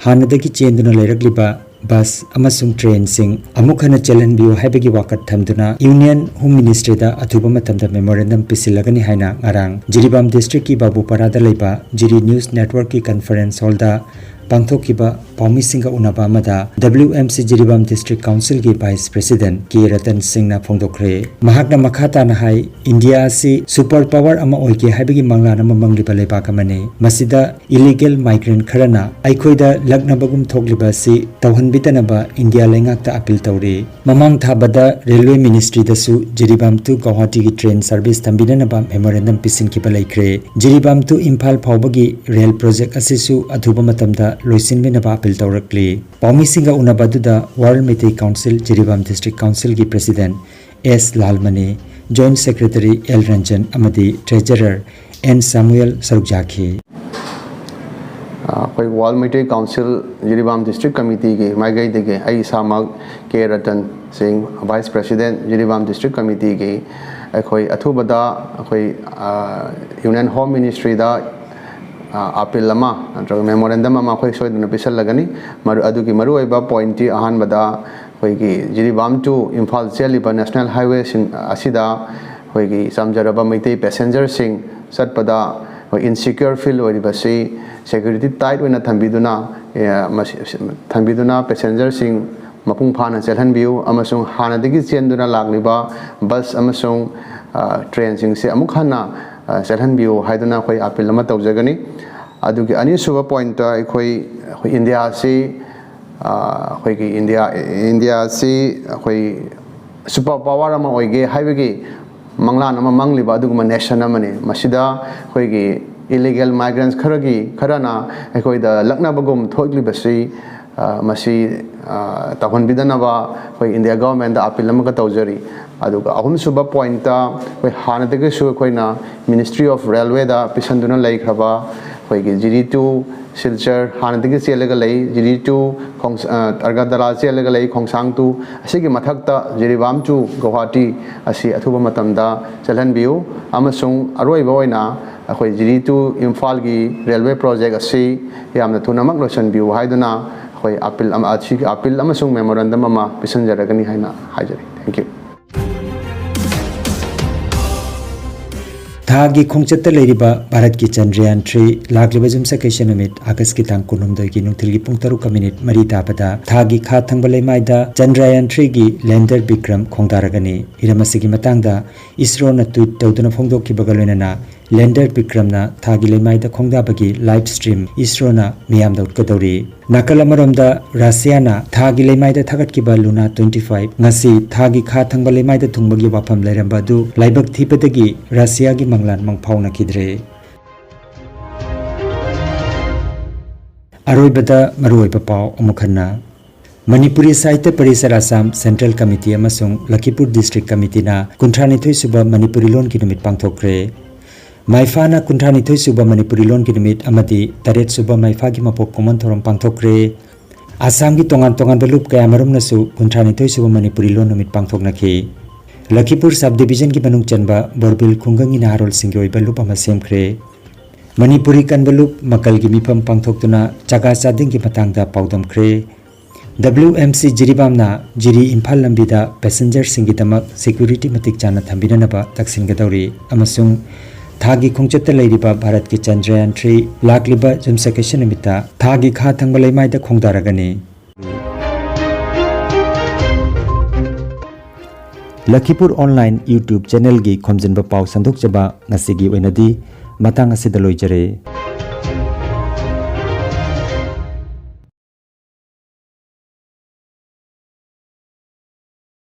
ꯍꯥꯟꯅꯗꯒꯤ ꯆꯦꯟꯗꯨꯅ ꯂꯩꯔꯛꯂꯤꯕ bus ꯑꯃꯁꯨꯡ train ꯁꯤꯡ ꯑꯃꯨꯛ ꯍꯟꯅ ꯆꯦꯜꯍꯟꯕꯤꯌꯨ ꯍꯥꯏꯕꯒꯤ ꯋꯥꯀꯠ ꯊꯝꯗꯨꯅ Union Home Ministry ꯗ ꯑꯊꯨꯕ ꯃꯇꯝꯗ memorandum ꯄꯤꯁꯤꯜꯂꯒꯅꯤ ꯍꯥꯏꯅ ꯉꯔꯥꯡ ꯖꯤꯔꯤꯕꯥꯝ district ꯀꯤ ꯕꯥꯕꯨꯄꯥꯔꯥꯗ ꯂꯩꯕ ꯖꯤꯔꯤ News Network ꯀꯤ conference hall ꯗ ꯄꯥꯡꯊꯣꯛꯈꯤꯕ ꯄꯥꯎꯃꯤꯁꯤꯡꯒ ꯎꯅꯕ ꯑꯃꯗ W M C Jiribam District Council ꯒꯤ Vice President K ꯔꯇꯟ ꯁꯤꯡꯅ ꯐꯣꯡꯗꯣꯛꯈ꯭ꯔꯦ꯫ ꯃꯍꯥꯛꯅ ꯃꯈꯥ ꯇꯥꯅ ꯍꯥꯏ, ꯏꯟꯗꯤꯌꯥ ꯑꯁꯤ super power ꯑꯃ ꯑꯣꯏꯒꯦ ꯍꯥꯏꯕꯒꯤ ꯃꯪꯂꯥꯟ ꯑꯃ ꯃꯪꯂꯤꯕ ꯂꯩꯕꯥꯛ ꯑꯃꯅꯤ꯫ ꯃꯁꯤꯗ illegal migrant ꯈꯔꯅ ꯑꯩꯈꯣꯏꯗ ꯂꯛꯅꯕꯒꯨꯝ ꯊꯣꯛꯂꯤꯕ ꯑꯁꯤ ꯇꯧꯍꯟꯕꯤꯗꯅꯕ ꯏꯟꯗꯤꯌꯥ ꯂꯩꯉꯥꯛꯇ appeal ꯇꯧꯔꯤ꯫ ꯃꯃꯥꯡ ꯊꯥꯕꯗ Railway Ministry ꯗꯁꯨ ꯖꯤꯔꯤꯕꯥꯝ to Guwahati ꯒꯤ train service ꯊꯝꯕꯤꯅꯅꯕ memorandum ꯄꯤꯁꯤꯟꯈꯤꯕ ꯂꯩꯈ꯭ꯔꯦ꯫ ꯖꯤꯔꯤꯕꯥꯝ to ꯏꯝꯐꯥꯜ ꯐꯥꯎꯕꯒꯤ rail project ꯑꯁꯤꯁꯨ ꯑꯊꯨꯕ ꯃꯇꯝꯗ ꯂꯣꯏꯁꯤꯟꯕꯤꯅꯕ appeal ꯇꯧꯔꯛꯂꯤ꯫ ꯄꯥꯎꯃꯤꯁꯤꯡꯒ ꯎꯅꯕ ꯑꯗꯨꯗ World Meitei Council Jiribam District Council ꯒꯤ President S Lalmani, Joint Secretary L Ranjan ꯑꯃꯗꯤ Treasurer N ꯁꯥꯃꯨꯑꯦꯜ ꯁꯔꯨꯛ ꯌꯥꯈꯤ꯫ ꯑꯩꯈꯣꯏ World Meitei Council Jiribam District Committee ꯒꯤ ꯃꯥꯏꯀꯩꯗꯒꯤ ꯑꯩ ꯏꯁꯥꯃꯛ ꯀꯦ ꯔꯇꯟ ꯁꯤꯡ, Vice President Jiribam District Committee ꯒꯤ, ꯑꯩꯈꯣꯏ ꯑꯊꯨꯕꯗ ꯑꯩꯈꯣꯏ Union Home Ministry ꯗ ꯑ, ꯑꯥꯄꯤꯜ ꯑꯃ ꯅꯠꯇ꯭ꯔꯒ ꯃꯦꯃꯣꯔꯦꯟꯗꯝ ꯑꯃ ꯑꯩꯈꯣꯏ ꯁꯣꯏꯗꯅ ꯄꯤꯁꯜꯂꯒꯅꯤ꯫ ꯃꯔꯨ-, ꯑꯗꯨꯒꯤ ꯃꯔꯨꯑꯣꯏꯕ ꯄꯣꯏꯟꯠꯇꯤ ꯑꯍꯥꯟꯕꯗ ꯑꯩꯈꯣꯏꯒꯤ ꯖꯤꯔꯤꯕꯥꯝ to ꯏꯝꯐꯥꯜ ꯆꯦꯜꯂꯤꯕ ꯅꯦꯁꯅꯦꯜ ꯍꯥꯏꯋꯦꯁꯤꯡ ꯑꯁꯤꯗ ꯑꯩꯈꯣꯏꯒꯤ ꯆꯝꯖꯔꯕ ꯃꯩꯇꯩ ꯄꯦꯁꯦꯟꯖꯔꯁꯤꯡ ꯆꯠꯄꯗ ꯑꯩꯈꯣꯏ ꯏꯟꯁꯤꯀ꯭ꯌꯣꯔ ꯐꯤꯜ ꯑꯣꯏꯔꯤꯕꯁꯤ ꯁꯦꯀ꯭ꯌꯨꯔꯤꯇꯤ ꯇꯥꯏꯠ ꯑꯣꯏꯅ ꯊꯝꯕꯤꯗꯨꯅ, ꯑꯦ, ꯃꯁꯤ, ꯊꯝꯕꯤꯗꯨꯅ ꯄꯦꯁꯦꯟꯖꯔꯁꯤꯡ ꯃꯄꯨꯡ ꯐꯥꯅ ꯆꯦꯜꯍꯟꯕꯤꯌꯨ ꯑꯃꯁꯨꯡ ꯍꯥꯟꯅꯗꯒꯤ ꯆꯦꯟꯗꯨꯅ ꯂꯥꯛꯂꯤꯕ ꯕꯁ ꯑꯃꯁꯨꯡ, ꯑ, ꯇ꯭ꯔꯦꯟꯁꯤꯡꯁꯦ ꯑꯃꯨꯛ ꯍꯟꯅ, ꯑ, ꯆꯦꯜꯍꯟꯕꯤꯌꯨ ꯍꯥꯏꯗꯨꯅ ꯑꯩꯈꯣꯏ ꯑꯥꯄꯤꯜ ꯑꯃ ꯇꯧꯖꯒꯅꯤ꯫ ꯑꯗꯨꯒꯤ ꯑꯅꯤꯁꯨꯕ ꯄꯣꯏꯟꯠꯇ ꯑꯩꯈꯣꯏ, ꯑꯩꯈꯣꯏ ꯏꯟꯗꯤꯌꯥꯁꯤ, ꯑ, ꯑꯩꯈꯣꯏꯒꯤ ꯏꯟꯗꯤꯌꯥ, ꯏꯟꯗꯤꯌꯥꯁꯤ ꯑꯩꯈꯣꯏ ꯁꯨꯄꯔ ꯄꯥꯋꯔ ꯑꯃ ꯑꯣꯏꯒꯦ ꯍꯥꯏꯕꯒꯤ ꯃꯪꯂꯥꯟ ꯑꯃ ꯃꯪꯂꯤꯕ ꯑꯗꯨꯒꯨꯝꯕ ꯅꯦꯁꯟ ꯑꯃꯅꯤ꯫ ꯃꯁꯤꯗ ꯑꯩꯈꯣꯏꯒꯤ ꯏꯂꯤꯒꯦꯜ ꯃꯥꯏꯒ꯭ꯔꯦꯟꯠꯁ ꯈꯔꯒꯤ, ꯈꯔꯅ ꯑꯩꯈꯣꯏꯗ ꯂꯛꯅꯕꯒꯨꯝ ꯊꯣꯛꯂꯤꯕꯁꯤ, ꯑ, ꯃꯁꯤ, ꯑ, ꯇꯧꯍꯟꯕꯤꯗꯅꯕ ꯑꯩꯈꯣꯏ ꯏꯟꯗꯤꯌꯥ ꯒꯚꯔꯟꯃꯦꯟꯠꯇ ꯑꯥꯄꯤꯜ ꯑꯃꯒ ꯇꯧꯖꯔꯤ꯫ ꯑꯗꯨꯒ ꯑꯍꯨꯝꯁꯨꯕ ꯄꯣꯏꯟꯠꯇ ꯑꯩꯈꯣꯏ ꯍꯥꯟꯅꯗꯒꯤꯁꯨ ꯑꯩꯈꯣꯏꯅ ꯃꯤꯅꯤꯁꯇ꯭ꯔꯤ ꯑꯣꯐ ꯔꯦꯜꯋꯦꯗ ꯄꯤꯁꯟꯗꯨꯅ ꯂꯩꯈ꯭ꯔꯕ ꯑꯩꯈꯣꯏꯒꯤ ꯖꯤꯔꯤ to ꯁꯤꯜꯆꯔ ꯍꯥꯟꯅꯗꯒꯤ ꯆꯦꯜꯂꯒ ꯂꯩ, ꯖꯤꯔꯤ to ꯈꯣꯡꯁ-, ꯑ, ꯑꯒꯔꯇꯂꯥ ꯆꯦꯜꯂꯒ ꯂꯩ, ꯈꯣꯡꯁꯥꯡ to꯫ ꯑꯁꯤꯒꯤ ꯃꯊꯛꯇ ꯖꯤꯔꯤꯕꯥꯝ to ꯒꯧꯍꯥꯇꯤ ꯑꯁꯤ ꯑꯊꯨꯕ ꯃꯇꯝꯗ ꯆꯦꯜꯍꯟꯕꯤꯌꯨ꯫ ꯑꯃꯁꯨꯡ ꯑꯔꯣꯏꯕ ꯑꯣꯏꯅ ꯑꯩꯈꯣꯏ ꯖꯤꯔꯤ to ꯏꯝꯐꯥꯜꯒꯤ ꯔꯦꯜꯋꯦ ꯄ꯭ꯔꯣꯖꯦꯛ ꯑꯁꯤ ꯌꯥꯝꯅ ꯊꯨꯅꯃꯛ ꯂꯣꯏꯁꯤꯟꯕꯤꯌꯨ ꯍꯥꯏꯗꯨꯅ ꯑꯩꯈꯣꯏ ꯑꯥꯄꯤꯜ ꯑꯃ, ꯑꯁꯤꯒꯤ ꯑꯥꯄꯤꯜ ꯑꯃꯁꯨꯡ ꯃꯦꯃꯣꯔꯦꯟꯗꯝ ꯑꯃ ꯄꯤꯁꯤꯟꯖꯔꯒꯅꯤ ꯍꯥꯏꯅ ꯍꯥꯏꯖꯔꯤ꯫ Thank you꯫ ꯊꯥꯒꯤ ꯈꯣꯡꯆꯠꯇ ꯂꯩꯔꯤꯕ ꯚꯥꯔꯠꯀꯤ ꯆꯟꯗ꯭ꯔꯌꯥꯟ ꯊ꯭ꯔꯤ ꯂꯥꯛꯂꯤꯕ ꯌꯨꯝꯁꯀꯩꯁ ꯅꯨꯃꯤꯠ ꯑꯥꯒꯁꯀꯤ ꯇꯥꯡ ꯀꯨꯟꯍꯨꯝꯗꯣꯏꯒꯤ ꯅꯨꯡꯊꯤꯜꯒꯤ ꯄꯨꯡ ꯇꯔꯨꯛꯀ ꯃꯤꯅꯤꯠ ꯃꯔꯤ ꯇꯥꯕꯗ ꯊꯥꯒꯤ ꯈꯥ ꯊꯪꯕ ꯂꯩꯃꯥꯏꯗ ꯆꯟꯗ꯭ꯔꯌꯥꯟ ꯊ꯭ꯔꯤꯒꯤ ꯂꯦꯟꯗꯔ ꯕꯤꯀ꯭ꯔꯝ ꯈꯣꯡꯗꯥꯔꯒꯅꯤ꯫ ꯍꯤꯔꯝ ꯑꯁꯤꯒꯤ ꯃꯇꯥꯡꯗ ꯏꯁꯔꯣꯅ ꯇ꯭ꯋꯤꯠ ꯇꯧꯗꯨꯅ ꯐꯣꯡꯗꯣꯛꯈꯤꯕꯒ ꯂꯣꯏꯅꯅ ꯂꯦꯟꯗꯔ ꯕꯤꯀ꯭ꯔꯝꯅ ꯊꯥꯒꯤ ꯂꯩꯃꯥꯏꯗ ꯈꯣꯡꯗꯥꯕꯒꯤ ꯂꯥꯏꯚ ꯁ꯭ꯇ꯭ꯔꯤꯝ ꯏꯁꯔꯣꯅ ꯃꯤꯌꯥꯝꯗ ꯎꯠꯀꯗꯧꯔꯤ꯫ ꯅꯥꯀꯜ ꯑꯃꯔꯣꯝꯗ ꯔꯁꯤꯌꯥꯅ ꯊꯥꯒꯤ ꯂꯩꯃꯥꯏꯗ ꯊꯥꯒꯠꯈꯤꯕ ꯂꯨꯅꯥ twenty five ꯉꯁꯤ ꯊꯥꯒꯤ ꯈꯥ ꯊꯪꯕ ꯂꯩꯃꯥꯏꯗ ꯊꯨꯡꯕꯒꯤ ꯋꯥꯐꯝ ꯂꯩꯔꯝꯕ ꯑꯗꯨ ꯂꯥꯏꯕꯛ ꯊꯤꯕꯗꯒꯤ ꯔꯁꯤꯌꯥꯒꯤ ꯃꯪꯂꯥꯟ ꯃꯪꯐꯥꯎꯅꯈꯤꯗ꯭ꯔꯦ꯫ ꯑꯔꯣꯏꯕꯗ ꯃꯔꯨꯑꯣꯏꯕ ꯄꯥꯎ ꯑꯃꯨꯛ ꯍꯟꯅ꯫ ꯃꯅꯤꯄꯨꯔꯤ ꯁꯥꯍꯤꯇ꯭ꯌ ꯄꯔꯤꯁꯠ ꯑꯁꯥꯝ ꯁꯦꯟꯇ꯭ꯔꯦꯜ ꯀꯃꯤꯇꯤ ꯑꯃꯁꯨꯡ ꯂꯈꯤꯄꯨꯔ ꯗꯤꯁꯇ꯭ꯔꯤꯛ ꯀꯃꯤꯇꯤꯅ ꯀꯨꯟꯊ꯭ꯔꯥꯅꯤꯊꯣꯏ ꯁꯨꯕ ꯃꯅꯤꯄꯨꯔꯤ ꯂꯣꯟꯒꯤ ꯅꯨꯃꯤꯠ ꯄꯥꯡꯊꯣꯛꯈ꯭ꯔꯦ꯫ ꯃꯥꯏꯐꯥꯅ ꯀꯨꯟꯊ꯭ꯔꯥꯅꯤꯊꯣꯏ ꯁꯨꯕ ꯃꯅꯤꯄꯨꯔꯤ ꯂꯣꯟꯒꯤ ꯅꯨꯃꯤꯠ ꯑꯃꯗꯤ ꯇꯔꯦꯠ ꯁꯨꯕ ꯃꯥꯏꯐꯥꯒꯤ ꯃꯄꯣꯛ ꯀꯨꯝꯑꯣꯟ ꯊꯧꯔꯝ ꯄꯥꯡꯊꯣꯛꯈ꯭ꯔꯦ꯫ ꯑꯁꯥꯝꯒꯤ ꯇꯣꯉꯥꯟ ꯇꯣꯉꯥꯟꯕ ꯂꯨꯞ ꯀꯌꯥꯃꯔꯨꯝꯅꯁꯨ ꯀꯨꯟꯊ꯭ꯔꯥꯅꯤꯊꯣꯏ ꯁꯨꯕ ꯃꯅꯤꯄꯨꯔꯤ ꯂꯣꯟ ꯅꯨꯃꯤꯠ ꯄꯥꯡꯊꯣꯛꯅꯈꯤ꯫ ꯂꯈꯤꯄꯨꯔ ꯁꯕ ꯗꯤꯕꯤꯖꯟꯒꯤ ꯃꯅꯨꯡ ꯆꯟꯕ ꯕꯣꯔꯕꯤꯜ ꯈꯨꯡꯒꯪꯒꯤ ꯅꯍꯥꯔꯣꯜꯁꯤꯡꯒꯤ ꯑꯣꯏꯕ ꯂꯨꯞ ꯑꯃ ꯁꯦꯝꯈ꯭ꯔꯦ꯫ ꯃꯅꯤꯄꯨꯔꯤ ꯀꯟꯕ ꯂꯨꯞ ꯃꯀꯜꯒꯤ ꯃꯤꯐꯝ ꯄꯥꯡꯊꯣꯛꯇꯨꯅ ꯆꯥꯒꯥ ꯆꯥꯗꯤꯡꯒꯤ ꯃꯇꯥꯡꯗ ꯄꯥꯎꯗꯝꯈ꯭ꯔꯦ꯫ W M C ꯖꯤꯔꯤꯕꯥꯝꯅ ꯖꯤꯔꯤ ꯏꯝꯐꯥꯜ ꯂꯝꯕꯤꯗ ꯄꯦꯁꯦꯟꯖꯔꯁꯤꯡꯒꯤꯗꯃꯛ ꯁꯦꯀ꯭ꯌꯨꯔꯤꯇꯤ ꯃꯇꯤꯛ ꯆꯥꯅ ꯊꯝꯕꯤꯅꯅꯕ ꯇꯛꯁꯤꯟꯒꯗꯧꯔꯤ ꯑꯃꯁꯨꯡ ꯊꯥꯒꯤ ꯈꯣꯡꯆꯠꯇ ꯂꯩꯔꯤꯕ ꯚꯥꯔꯠꯀꯤ ꯆꯟꯗ꯭ꯔꯌꯥꯟ ꯊ꯭ꯔꯤ ꯂꯥꯛꯂꯤꯕ ꯌꯨꯝꯁꯀꯩꯁ ꯅꯨꯃꯤꯠꯇ ꯊꯥꯒꯤ ꯈꯥ ꯊꯪꯕ ꯂꯩꯃꯥꯏꯗ ꯈꯣꯡꯗꯥꯔꯒꯅꯤ꯫ ꯂꯈꯤꯄꯨꯔ ꯑꯣꯟꯂꯥꯏꯟ YouTube ꯆꯦꯅꯦꯜꯒꯤ ꯈꯣꯝꯖꯤꯟꯕ ꯄꯥꯎ ꯁꯟꯗꯣꯛꯆꯕ ꯉꯁꯤꯒꯤ ꯑꯣꯏꯅꯗꯤ ꯃꯇꯥꯡ ꯑꯁꯤꯗ ꯂꯣꯏꯖꯔꯦ꯫